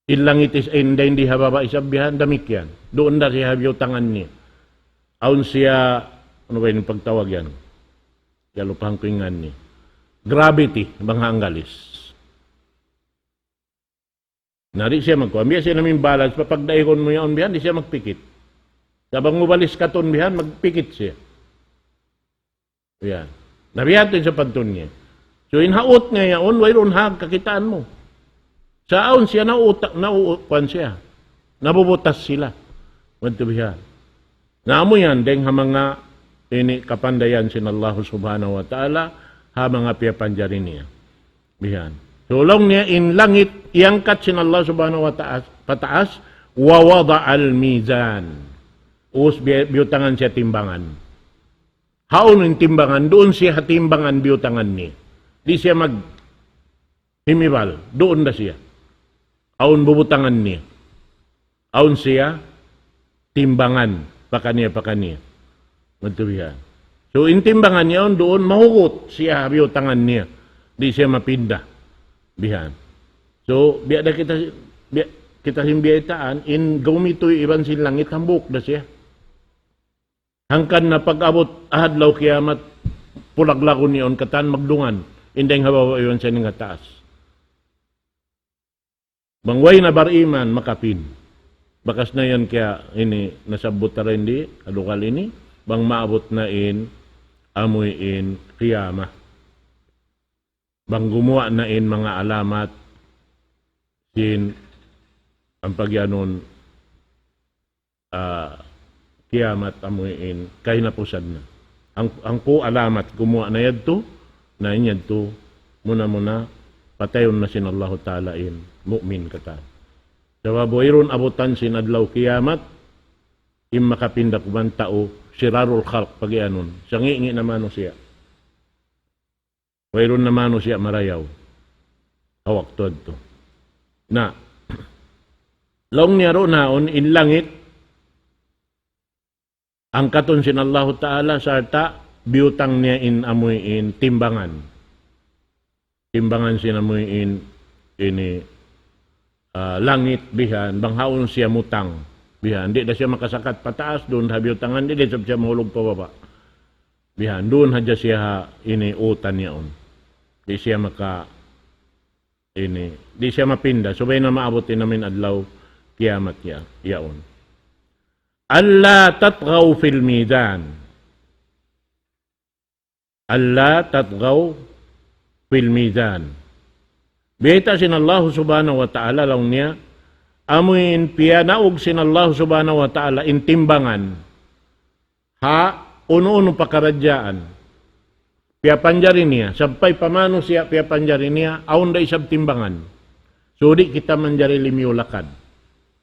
In langit is, in dayn di ha baba' isab bihan, damikkiyan. Duun da siya ha biyutangan niya. Awn siya, unu ba in pagtawag yan? Kiyalupahan ku in ngan niya. Gravity, bang ha Anggalis. Na di' siya magkuwan. Biya' sin amu in balance, papagdaihun mu yaun bihan, di' siya magpikit. Sa' bang mu baliskatun bihan, magpikit siya. Yan. Na biya' ha yan in sapantun niya. So, in ha ut niya yaun, wayruun hag kakitaan mu. Sa' awn siya nauta-, nau-, kuwan siya. Nabubutas sila. Madtu bihan. Na amu yan, dayng ha manga ini kapandayan sin Allah Subhanahu wa Ta'ala, ha manga piyapanjari niya. Bihan. So, laung niya in langit, iyangkat sin Allah Subhanahu wa Ta'ala, pataas, ووضع الميزان. Ubus bi-, biyutangan siya timbangan. Hawnu in timbangan, duun siya ha timbangan biyutangan niya. Di' siya maghimibal, duun da siya. Awn bubutangan niya. Awn siya timbangan, pakaniya-pakaniya. Madtu bihan. So, in timbangan niya yaun duun, mahugut siya ha biyutangan niya. Di' siya mapinda. Bihan. So, biya' da kita, biya', kita sin biyaytaan, in gumituy iban sin langit, hambuuk da siya. Hangkan na pag-abut adlaw kiyamat, pulaglagun niya yaun katan magdungan, in dayng ha baba' iban sin ha taas. Bang way na bariman, makapin. Bakas na yan kaya ini nasabbut ta rin di, ha lugal ini, bang maabut na in, amuin, kiyama. Bang gumuwa' na in manga alamat, sin, ang pagyanun, ah, kiyamat amuin kahinapusan na. Ang, ang ku alamat kumuha na yadtu, na in yadtu, muna-muna, patayun na sin Allahu Ta'ala in mu'min katan. Sabab wayruun abutan sin adlaw kiyamat, in makapinda kuman tau, sirarul khalq pagiyanun, sangi-ngi na manusiya'. Wayruun na manusiya' marayaw. Ha waktu yadtu. Na, laung niya duun yaun in langit, angkatun sin Allahu Ta'ala sarta' biyutang niya in amuin timbangan. Timbangan sin amuin ini, ah, langit bihan, bang hawnu siya mutang. Bihan, di' da siya makasakat pataas, duun ha biyutangan, di' da isab siya mahulug pababa'. Bihan, duun hadja siya ha ini utan yaun. Di' siya maka, ini, di' siya mapinda. Subay na maabut in amuin adlaw kiyamat ya, yaun. ألا تطغوا في الميزان. ألا تطغوا في الميزان. Biyayta' sin Allah Subhanahu wa Ta'ala laung niya, amuin piyanaug sin Allah Subhanahu wa Ta'ala in timbangan. Ha, unu-unu pakaradjaan. Piyapanjari niya, sampay pa manusiya' piyapanjari niya, awn da isab timbangan. So, di' kita manjari limiyu lakad.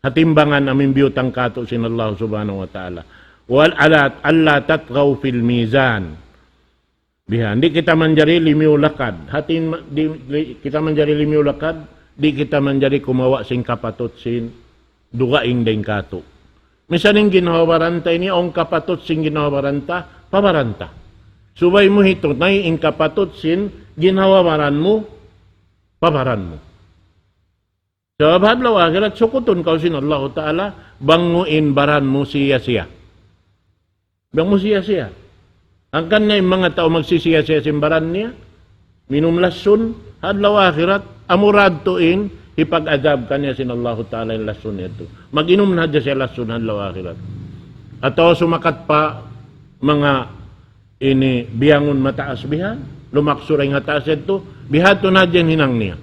Ha timbangan amuin biyutang kātu' sin Allah Subhanahu wa Ta'ala. وألا، ألا تطغوا في الميزان. Bihan, di' kita manjari limiyu lakad. Hati ma-, di', di' kita manjari limiyu lakad, di' kita manjari kumawa' sin kapatut sin dugaing dayn kātu'. Misan in ginhawa-baran ta ini, awn kapatut sin ginhawa-baran ta, pa-baran ta. Subay mu hitunay in kapatut sin ginhawa-baran mu, pa-baran mu. Sabab ha adlaw akhirat, sukutun kaw sin Allahu Ta'ala, bang mu in baran mu siya-siya. Bang mu siya-siya. Hangkan na in manga tau magsisiya-siya sin baran niya, minum lassun, ha adlaw akhirat, amura yadtu in, hipag-adjab kaniya sin Allahu Ta'ala in lassun yadtu. Mag-inum na hadja siya lassun ha adlaw akhirat. Atawa sumakat pa manga ini biyangun mataas bihan, lumaksu dayn ha taas yadtu, bihadtu na hadja in hinang niya.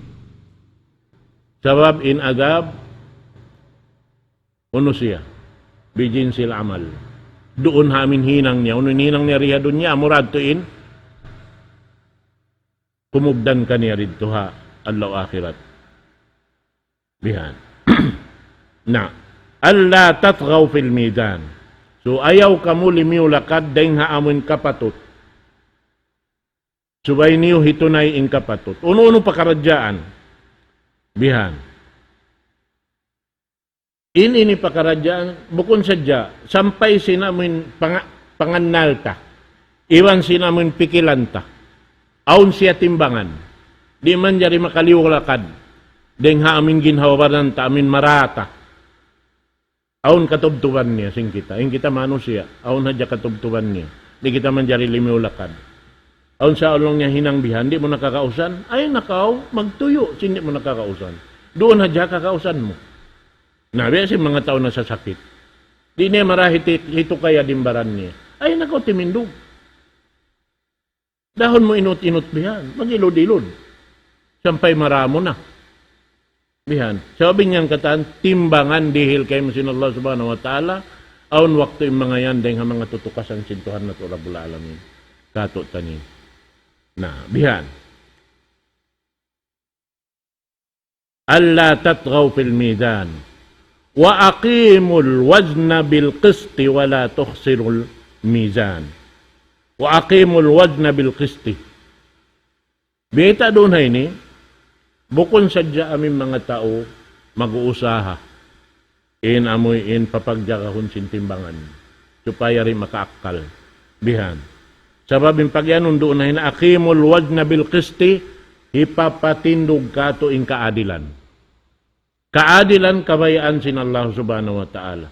Sabab in adjab, unu siya, بجنس العمل. Duun ha amuin hinang niya, unu in hinang niya di ha dunya, amura yadtu in, kumugdan kaniya didtu ha adlaw akhirat. Bihan. Na, ألا تطغوا في الميزان. So, ayaw kamu limiyu lakad dayn ha amuin kapatut. Subay niyu hitunay in kapatut. Unu-unu pakaradjaan. Bihan. In ini pakaradjaan, bukun sadja, sampay sin amuin panga-, pangannal ta. Iban sin amuin pikilan ta. Awn siya timbangan. Di' manjari makaliyu lakad. Dayn ha amuin ginhawa-baran ta, amuin marā ta. Awn katubtuban niya sin kita. In kita manusiya', awn hadja katubtuban niya. Di' kita manjari limiyu lakad. Awn sa laung niya hinang bihan, di' mu na kakausan. Ay nakaw, magtuyu', sin di' mu na kakausan. Duun hadja kakausan mu. Na, biya' sin manga tau nasasakit. Di' niya marā hiti-, hitukaya in baran niya. Ay nakaw timindug. Dahun mu inut-inut bihan, mag-ilud-ilud. Sampay marā mu na. Bihan. Sabab in yan katan, timbangan dihil kaymu sin Allah Subhanahu wa Ta'ala, awn waktu in manga yan, dayn ha manga tutukasan sin Tuhan natu' Rabbul Alamin. Kātu'niyu. Na, bihan. ألا تطغوا في الميزان وأقيموا الوزن بالقسط ولا تخسروا الميزان. وأقيموا الوزن بالقسط. Biyayta' duun ha ini, bukun sadja amuin manga tau mag-uusaha. In amuin papagjagahun sin timbangan. Supaya di' makaakkal. Bihan. Sabab in pagiyanun duun na hina, "Aqimul wazna bil qisti," hipapatindug katu' in kaadilan. Kaadilan kabayaan sin Allah Subhanahu wa Ta'ala.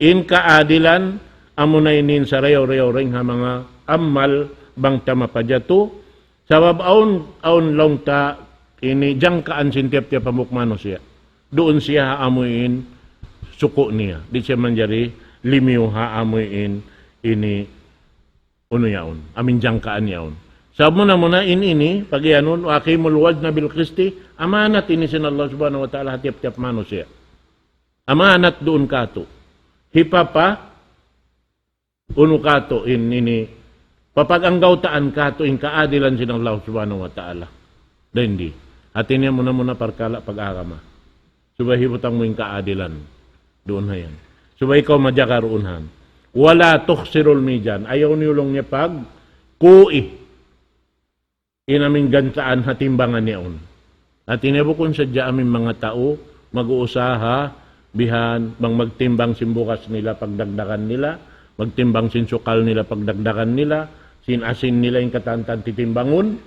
In kaadilan, amuna ini in sarayaw-rayaw dayn ha manga amal bang ta mapajatu. Sabab awn, awn laung ta ini jangkaan sin tiyap-tiyap hambuuk manusiya'. Duun siya ha amuin suku' niya. Di' siya manjari limiyu ha amuin ini unu yaun, amuin jangkaan yaun. Sabab muna-muna in ini, pagiyanun, "Wa aqimul wazna bil qisti," amanat ini sin Allah Subhanahu wa Ta'ala ha tiyap-tiyap manusiya'. Amanat duun katu'. Hipapa, unu katu' in ini, papag-anggawtaan katu' in kaadilan sin Allah Subhanahu wa Ta'ala. Dayn di. Hati niya muna-muna parkala' pag-agama. Subay hibutang mu in kaadilan. Duun ha yan. Subay kaw majaga duun ha yan. "Wa la tukhsirul mizan." Ayaw niyu laung niya pagkui in amuin gansaan ha timbangan yaun. Hati niya bukun sadja amuin manga tau mag-uusaha bihan bang magtimbang sin bugas nila pagdagdagan nila, magtimbang sin sukal nila pagdagdagan nila, sin asin nila in katantan titimbangun,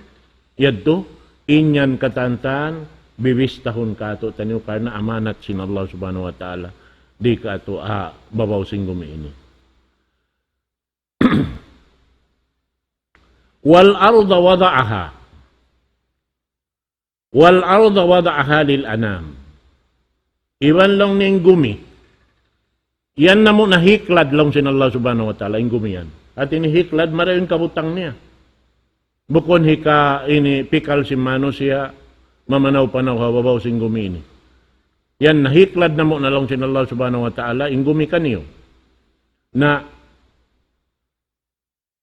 yadtu, in yan katantan, bibistahun katu' taniyu karna' amanat sin Allah Subhanahu wa Ta'ala. Di' katu', ah, babaw sin gumi ini. "Wal arda wada'aha." "Wal arda wada'aha lil anam." Iban laung niya in gumi. Yan namu' na hiklad laung sin Allah Subhanahu wa Ta'ala, in gumi yan. Hati niya hiklad, marayaw in kabutang niya. Bukun hika ini pikal sin manusiya', mamanaw-panaw ha babaw sin gumi ini. Yan na hiklad namu' na laung sin Allah Subhanahu wa Ta'ala, in gumi kaniyu. Na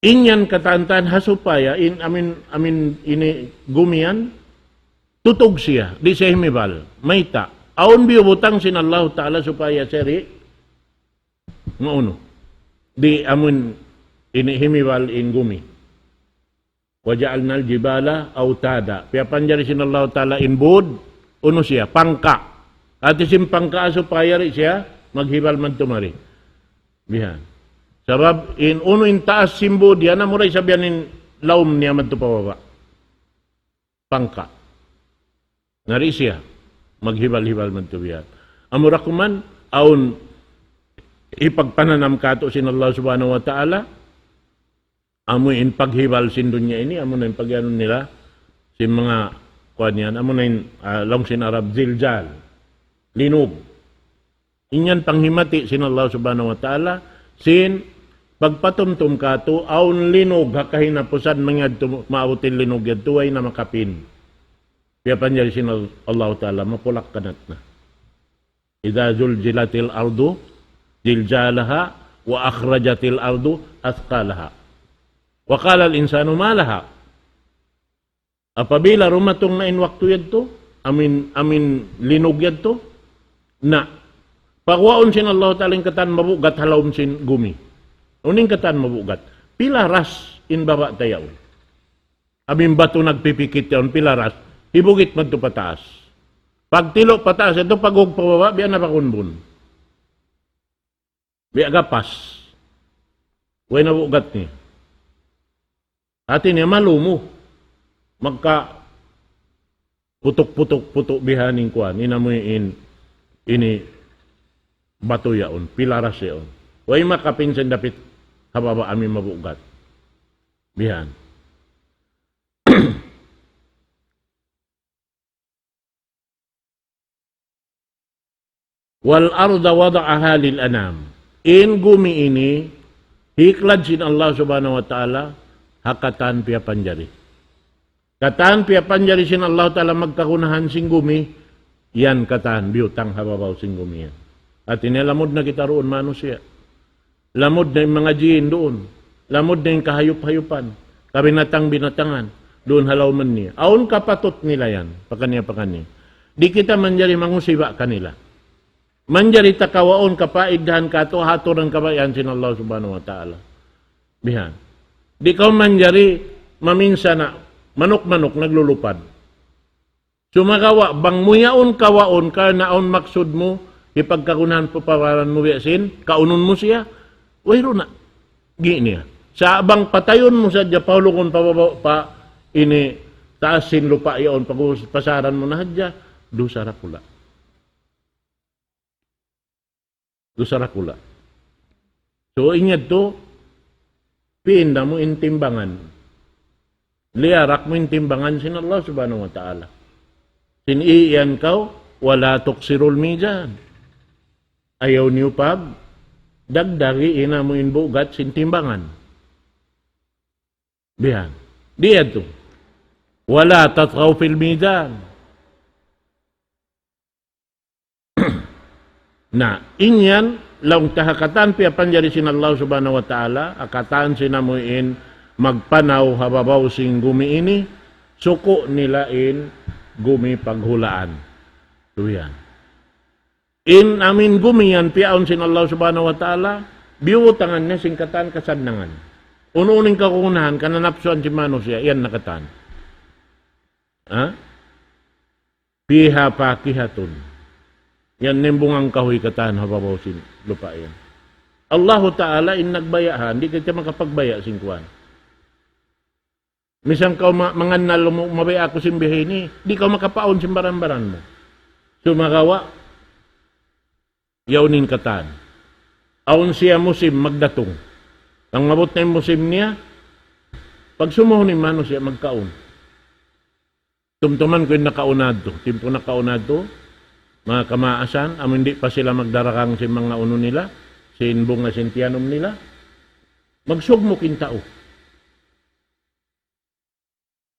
in yan katantan ha supaya in amuin, amuin ini gumi yan, tutug siya, di' siya himibal. Mayta'? Awn biyubutang sin Allahu Ta'ala supaya siya di' maunu. Di' amuin ini himibal in gumi. "Wa ja'alnal jibala awtada." Piyapanjari sin Allahu Ta'ala in būd, unu siya, pangka'. Hati sin pangka' supaya di' siya maghibal madtu mari. Bihan. Sabab in unu in taas sin būd yan, amura isab yan in lawm niya madtu pa baba'. Pangka'. Na di' siya maghibal-hibal madtu bihan. Amura kuman, awn hipagpananam katu' sin Allah Subhanahu wa Ta'ala, amu in paghibal sin dunya ini, amu na in pag-anu nila, sin manga kuwan yan, amu na in, ah, laung sin Arab, zilzal. Linug. In yan panghimati sin Allah Subhanahu wa Ta'ala, sin pagpatumtum katu', awn linug ha kahinapusan, mangyadtu maabut in linug yadtu, way na makapin. Piyapanjari sin Al-, Allah Ta'ala, mapulak-kanat na. إذا زلزلت الأرض زلزالها وأخرجت الأرض أثقالها وقال الإنسان ما لها. Apabila dumatung na in waktu yadtu, amu in, amu in linug yadtu, na, pagguwaun sin Allah Ta'ala in katan mabugat ha lawm sin gumi. Unu in katan mabugat? Pila ras in baba' ta yaun. Amu in batu nagpipikit yaun, pila ras. Hibugit madtu pataas. Pagtilu' pataas, yadtu pag'ug pababa', biya' na pakunbun. Biya' gapas. Way na bugat niya. Hati niya malumu. Magka putuk-putuk, putuk bihaning kuwan. In amu in, ini batu yaun, pila ras yaun. Way makapin sin dapit ha baba' amu in mabugat. Bihan. والأرض وضعها للأنام. In gumi ini, hiklad sin Allah Subhanahu wa Ta'ala, ha katan piyapanjari. Katan piyapanjari sin Allah Ta'ala magkagunahan sin gumi, yan katan biyutang ha babaw sin gumi yan. Hati niya lamud na kita duun manusiya'. Lamud na in manga jin duun. Lamud na in kahayup-hayupan. Kabinatang-binatangan. Duun ha lawm niya. Awn kapatut nila yan. Pakaniya-pakaniya. Di' kita manjari mangusiba kanila. Manjari ta kawaun kapaidahan katu' ha aturan kabayaan sin Allah Subhanahu wa Ta'ala. Bihan. Di' kaw manjari maminsan na manuk-manuk naglulupad. Sumagawa', bang mu yaun kawaun, karna' awn maksud mu, hipagkagunahan pa pabaran mu biya' sin, kaunun mu siya, wayruun na. Gi' niya. Sa' bang patayun mu sadja, pahulugun pa baba', pa ini taas sin lupa' yaun, pag-, pasaran mu na hadja, dusa dakula'. Dusa dakula'. So, in yadtu, pinda mu in timbangan. Liyarak mu in timbangan sin Allah Subhanahu wa Ta'ala. Sin iyan kaw, ولا تخسروا الميزان. Ayaw niyu pagdagdagi in amu in bugat sin timbangan. Bihan. Di' yadtu. ولا تطغوا في الميزان. Na, in yan, laung ta ha katan piyapanjari sin Allah Subhanahu wa Ta'ala, ha katan sin amu in magpanaw ha babaw sin gumi ini, suku' nila in gumi paghulaan. Tu yan. In amu in gumi yan, piyaawn sin Allah Subhanahu wa Ta'ala, biyubutangan niya sin katan kasannangan. Unu-unu in kagunahan, kananapsuan sin manusiya', yan na katan. Ha? فيها فاكهة. Yan in bungang kahuy katan ha babaw sin lupa' yan. Allahu Ta'ala in nagbaya' ha, di' kita makapagbaya' sin kuwan. Misan kaw ma-, mangannal mu, mabaya' aku sin biha ini, di' kaw makapaawn sin baran-baran mu. Sumagawa', yaun in katan. Awn siya musim magdatung. Bang maabut na in musim niya, pagsumuhun in manusiya' magkaun. Tumtuman ku in nakauna yadtu, timpu nakauna yadtu, manga kamaasan, amu in di' pa sila magdaragang sin manga unu nila, sin bunga sin tiyanum nila, magsugmuk in tau.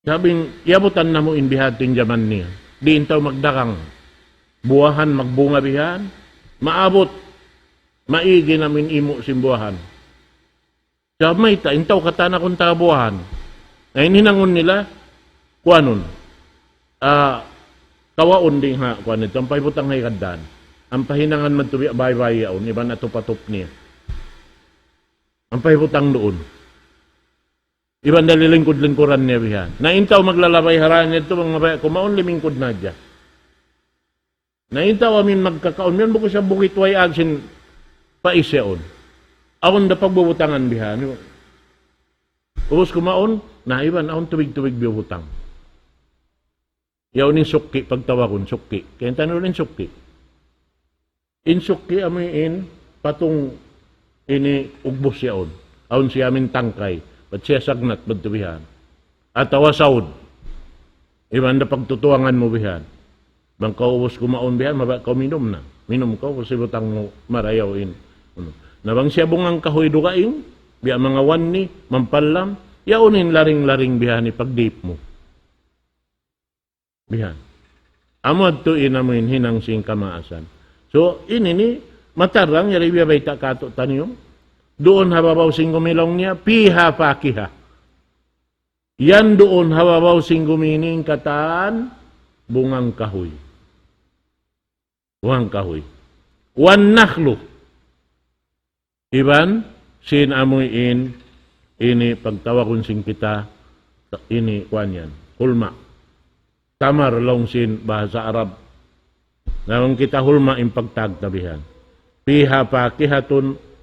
Sabab in, iyabutan namu' in biha' yadtu in jaman niya. Di' in tau magdagang. Buwahan magbunga bihan, maabut, maigi na amu in imu' sin buwahan. Sabab mayta', in tau katan akun taga buwahan. Na in hinangun nila, kuwanun. Ah, kawaun dayn ha, kuwan yadtu, ampa hibutang ha higad-dan. Ampa hinangan madtu biya' baybay yaun, iban atup-atup niya. Ampa hibutang duun. Iban da lilingkud-lingkuran niya bihan. Na in tau maglalabay ha dān yadtu, bang mabaya' kumaun, limingkud na hadja. Na in tau amu in magkakaun, yan bukun sa bukit way ag sin pais yaun. Awn da pagbubutangan bihan. Ubus kumaun, na iban awn tubig-tubig biyubutang. Yaun in sukki', pagtawagun sukki'. Kaya in tanul in sukki'. In sukki' amu in patung ini ugbus yaun. Awn siya amu in tangkay. Bat siya sagnat, bat bihan. Atawa saud. Iban da pagtutuangan mu bihan. Bang kaw ubus kumaun bihan, mabaya' kaw minum na. Minum kaw, ubus ibutang mu marayaw in. Unu. Na bang siya bungang kahuy dugaing, biya' manga wanni, mampallam, yaun in laring-laring bihan in pagdip mu. Bihan. Amu yadtu in amu in hinang sin kamaasan. So, ini ni matarang, yari biya' bayta' katu' taniyu. Duun ha babaw sin gumi laung niya, فيها فاكهة. Yan duun ha babaw sin gumi ini in katan bungang kahuy. Bungang kahuy. والنخل. Iban sin amu in ini pagtawagun sin kita ini kuwan yan. Hulma'. Tamar laung sin bahasa Arab. Na bang kita hulma' in pagtawag ta bihan. فيها فاكهة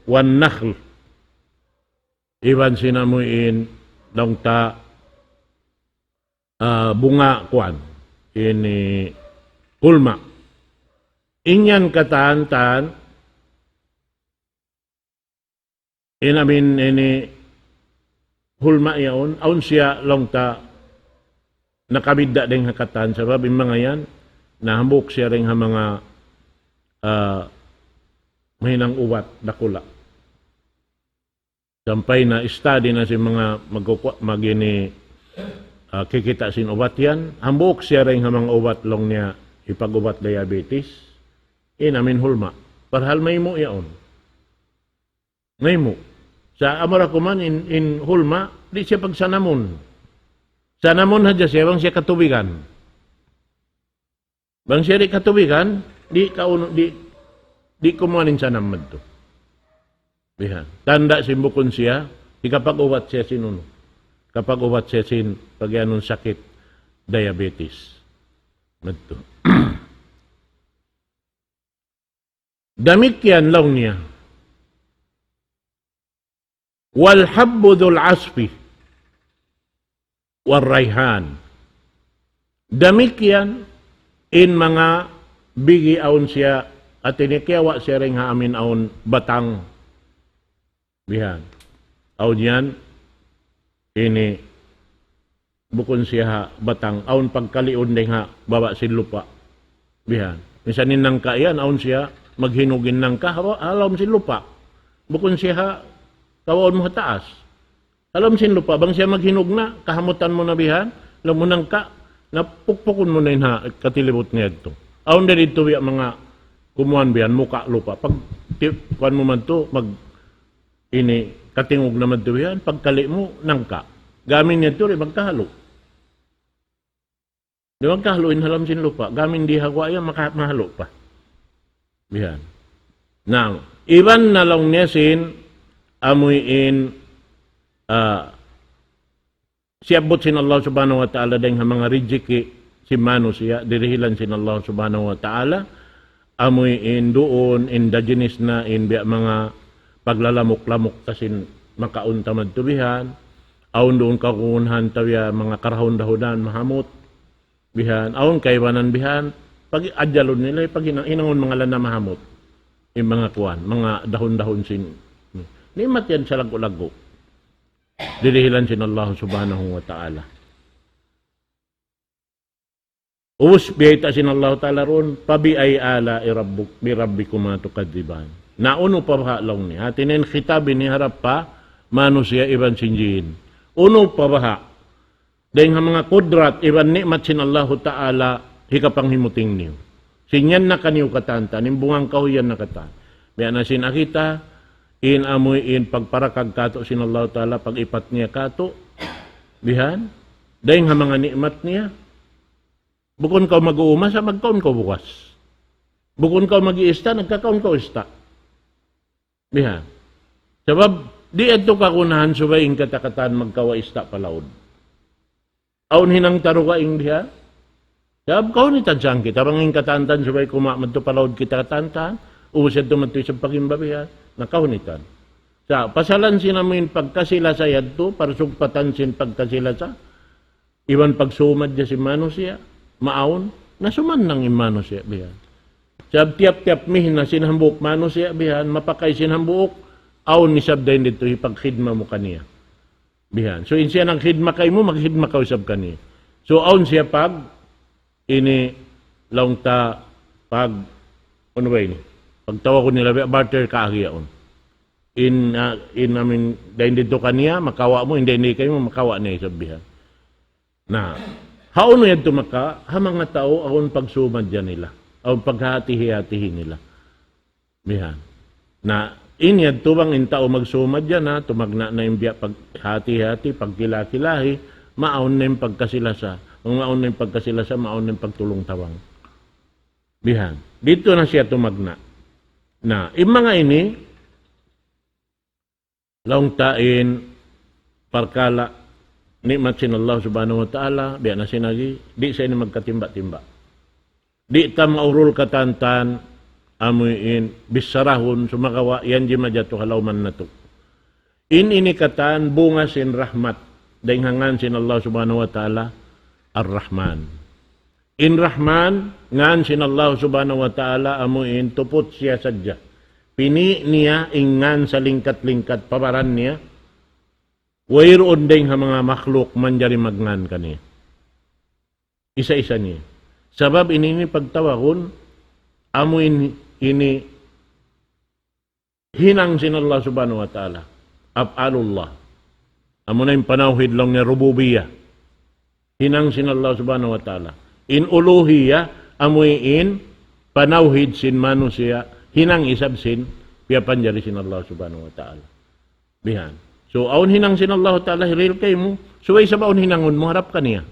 والنخل. Iban sin amu in laung ta, ah, bunga kuwan. Ini hulma'. In yan katan-katan, in amu in ini hulma' yaun, awn siya laung ta nakabidda' dayn ha katan, sabab in manga yan, na hambuuk siya dayn ha manga, ah, mahinang ubat dakula'. Sampay na-study na sin manga magkukwa-, mag-ini, ah, kikita' sin ubat yan. Hambuuk siya dayn ha manga ubat laung niya hipag-ubat diabetes. In amu in hulma'. Parhal maymu' yaun. Maymu'. Sa' amura kuman in, in hulma', di' siya pagsanamun. Sanamun hadja siya, bang siya katubigan. Bang siya di' katubigan, di' kaunu-, di', di' kumuan in sanam madtu. Bihan. Tanda' sin bukun siya, hikapag-ubat siya sin unu. Kapag-ubat siya sin pagiyanun sakit diabetes. Madtu. Damikkiyan laung niya. والحب ذو العصف والريحان. Damikkiyan in manga bigi awn siya, hati niya kiyawa' siya dayn ha amin awn batang. Bihan. Awn yan, ini bukun siya ha batang, awn pagkaliun dayn ha baba' sin lupa'. Bihan. Minsan in nangka' yan, awn siya maghinug in nangka', ha, ha lawm sin lupa'. Bukun siya ha kawaun mu ha taas. Ha lawm sin lupa', bang siya maghinug na, kahamutan mu na bihan, laung mu nangka', na pukpukun mu na in ha katilibut niya yadtu. Awn da didtu biya' manga kumuan bihan, muka' lupa'. Pag ti-, kuan mu madtu, mag, ini, katingug na madtu bihan, pagkali' mu, nangka'. Gamin niya yadtu, di' magkahalu. Di' magkahalu in ha lawm sin lupa'. Gamin di' ha guwa' yan, maka-, mahalu pa. Bihan. Na, iban na laung niya sin, amu in, ah, siyabbut sin Allah Subhanahu wa Ta'ala dayn ha manga rijiki' sin manusiya', dirihilan sin Allah Subhanahu wa Ta'ala, amu in duun, indigenous na, in biya' manga paglalamuk-lamuk ta sin makaun ta madtu bihan, awn duun kagunahan ta biya' manga karahun-dahunan mahamut, bihan, awn kaibanan bihan, pag-ajalun nila, pag hinang-, hinangun manga lana mahamut. In manga kuan, manga dahun-dahun sin. Ni'mat yan salaggu'-laggu'. Dirihilan sin Allah Subhanahu wa Ta'ala. Ubus biyayta' sin Allah Ta'ala duun, فبأي آلاء ربك، ربكما تكذبان. Na unu pa baha' laung niya. Hati niya in khitab ini harap pa manusiya' iban sin jin. Unu pa baha' dayn ha manga kudrat iban ni'mat sin Allahu Ta'ala hikapanghimuting niyu. Sin yan na kaniyu katan-katan, in bunga kahuyan na katan. Biya' na sin akita, in amu in pagparakag katu' sin Allahu Ta'ala, pag-ipat niya katu', bihan, dayn ha manga ni'mat niya, bukun kaw mag-uuma sa' magkaun kaw bugas. Bukun kaw mag-iista, nagkakaun kaw ista. Bihan. Sabab, di' yadtu kagunahan subay in kata-kataan magkawa' ista pa laud. Awn hinang ta dugaing bihan. Sabab kahunitan sangkit. Bang in katan-katan subay kuma' madtu pa laud kita katan-katan. Ubus yadtu madtu isab pagimba bihan. Na kahunitan. Sa' pasalan sin amu in pagkasi-lasa yadtu, parsugpatan sin pagkasi-lasa. Iban pagsumadja sin manusiya', maawn, na sumannang in manusiya' bihan. Sabab tiyap-tiyap mihna sin hambuuk manusiya' bihan, mapakay sin hambuuk, awn isab dayn didtu hipagkhidma mu kaniya. Bihan. So, in siya nagkhidma kaymu, magkhidma kaw isab kaniya. So, awn siya pag, ini, laung ta, pag, unu ba ini? Pagtawagun nila, biya' barter kaagi yaun. In, ah, in, I mean, dayn didtu kaniya, makawa' mu, in dayn di kaymu, makawa' niya isab bihan. Na, hawnu yadtu maka, ha manga tau, awn pagsumadja nila, awn paghati-hati nila. Bihan. Na, in yadtu bang in tau magsumadja na, tumagna' na in biya' paghati-hati, pagkila-kilahi, maawn na in pagkasi-lasa. Bang maawn na in pagkasi-lasa, maawn na in pagtulung-tabang. Bihan. Didtu na siya tumagna'. Na, in manga ini, laung ta in parkala' ni'mat sin Allah Subhanahu wa Ta'ala, biya' na sin agi, di' sa ini magkatimba-timba. Di' ta maurul katan-katan, amu in, bissarahun, sumagawa', yan jimajatu ha lawman natu'. In ini katan, bunga sin rahmat, dayn ha ngan sin Allah Subhanahu wa Ta'ala, Ar-Rahman. In Rahman, ngan sin Allah Subhanahu wa Ta'ala, amu in tuput siya sadja. Pini' niya in ngan salingkat-lingkat pa baran niya, wayruun dayn ha manga makhluk manjari magngan kaniya. Isa-isa niya. Sabab ini, ini pagtawagun, amu in, ini hinang sin Allah Subhanahu wa Ta'ala. Af'alullah. Amu na in panawhid laung niya rububiyyah. Hinang sin Allah Subhanahu wa Ta'ala. In uluhiyyah, amu in panawhid sin manusiya', hinang isab sin, piyapanjari sin Allah Subhanahu wa Ta'ala. Bihan. So, awn hinang sin Allah Ta'ala hirihil kaymu, subay isab awn hinangun mu harap kaniya.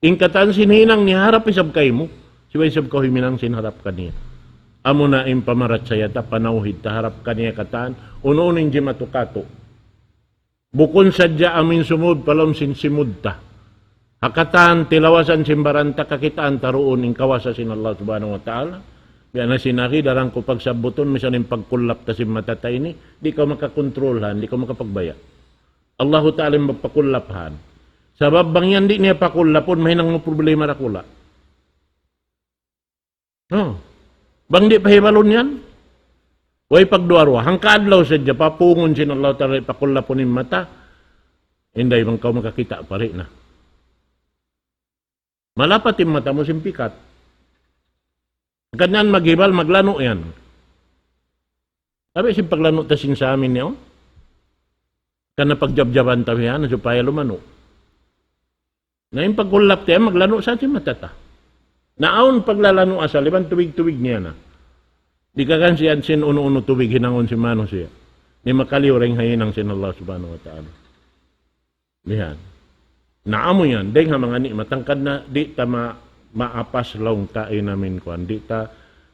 In katan sin hinang niya harap isab kaymu, subay isab kaw huminang sin harap kaniya. Amu na in pamarachaya ta, panawhid ta harap kaniya katan, unu-unu in jimatu katu'. Bukun sadja amu in sumud pa lawm sin simud ta. Ha katan tilawasan sin baran ta kakitaan ta duun in kawasa sin Allah Subhanahu wa Ta'ala. Biya' na sin agi, daran ku pagsabbutun, misan in pagkullap ta sin mata ta ini, di' kaw makakontrolhan, di' kaw makapagbaya'. Allahu Ta'ala in magpakullaphan. Sabab bang yan di' niya pakullapun, mahinang mu problema dakula'. No. Bang di' pahibalun yan, way pagduwa-ruwa. Hangka adlaw sadja, papungun sin Allahu Ta'ala, pakullapun in mata, inday bang kaw makakita' pa ri na. Malapat in mata mu sin pikat. Hangkan yan maghibal, maglanu' yan. Tabi' sin paglanu' ta sin sa amin niya, oh. Karna' pagjabjaban ta yan, supaya lumanu'. Na in pagkullap ta yan, maglanu' sa sin mata ta. Na awn paglalanu' asal, iban tubig-tubig niya na. Di' kakan siya sin unu-unu tubig hinangun sin manusiya'. Di' makaliyu dayn ha hinang sin Allah Subhanahu wa Ta'ala. Bihan. Na amu yan, dayn ha manga ni'mat, hangkan na di' ta ma-, maapas laung ta in amin kuwan. Di' ta,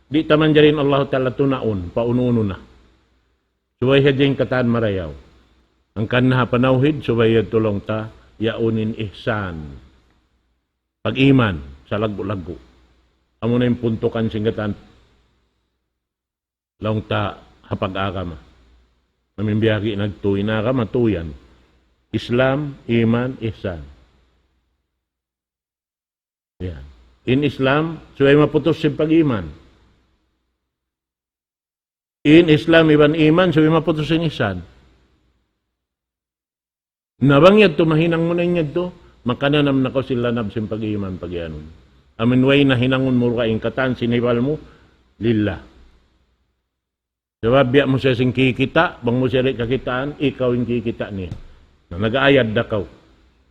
di' ta manjari in Allah Ta'ala tunaun, pa unu-unu na. Subay hadja in katan marayaw. Hangkan na ha panawhid, subay yadtu laung ta, yaun in ihsan. Pag-iman, salaggu'-laggu'. Amu na in puntukan sin katan. Laung ta ha pag-agama. Amu in biyahagi' nagtu in agama, tu yan. Islam, iman, ihsan. Yan. In Islam, subay maputus sin pag-iman. In Islam iban iman, subay maputus sin ihsan. Na bang yadtu mahinang mu na in yadtu, makananam na kaw sin lanab sin pag-iman, pag-iyanun. Amu in way na hinangun mu ra in katan sin hibal mu, lillah. Sabab biya' mu siya sin kikita', bang mu siya di' kakitaan, ikaw in kikita' niya. Na nag-aayad da kaw.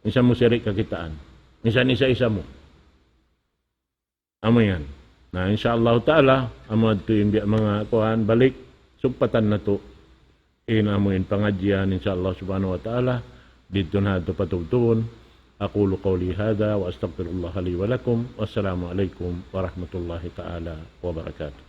Minsan mu siya di' kakitaan. Minsan isa-isa mu. Amu yan. Na, insya Allah Ta'ala, amu yadtu in biya' manga kuwan, balik, sugpatan natu'. In amu in pangadjian, insya Allah Subhanahu wa Ta'ala, didtu natu' patubtubun. أقول قولي هذا وأستغفر الله لي ولكم. والسلام عليكم ورحمة الله تعالى وبركاته.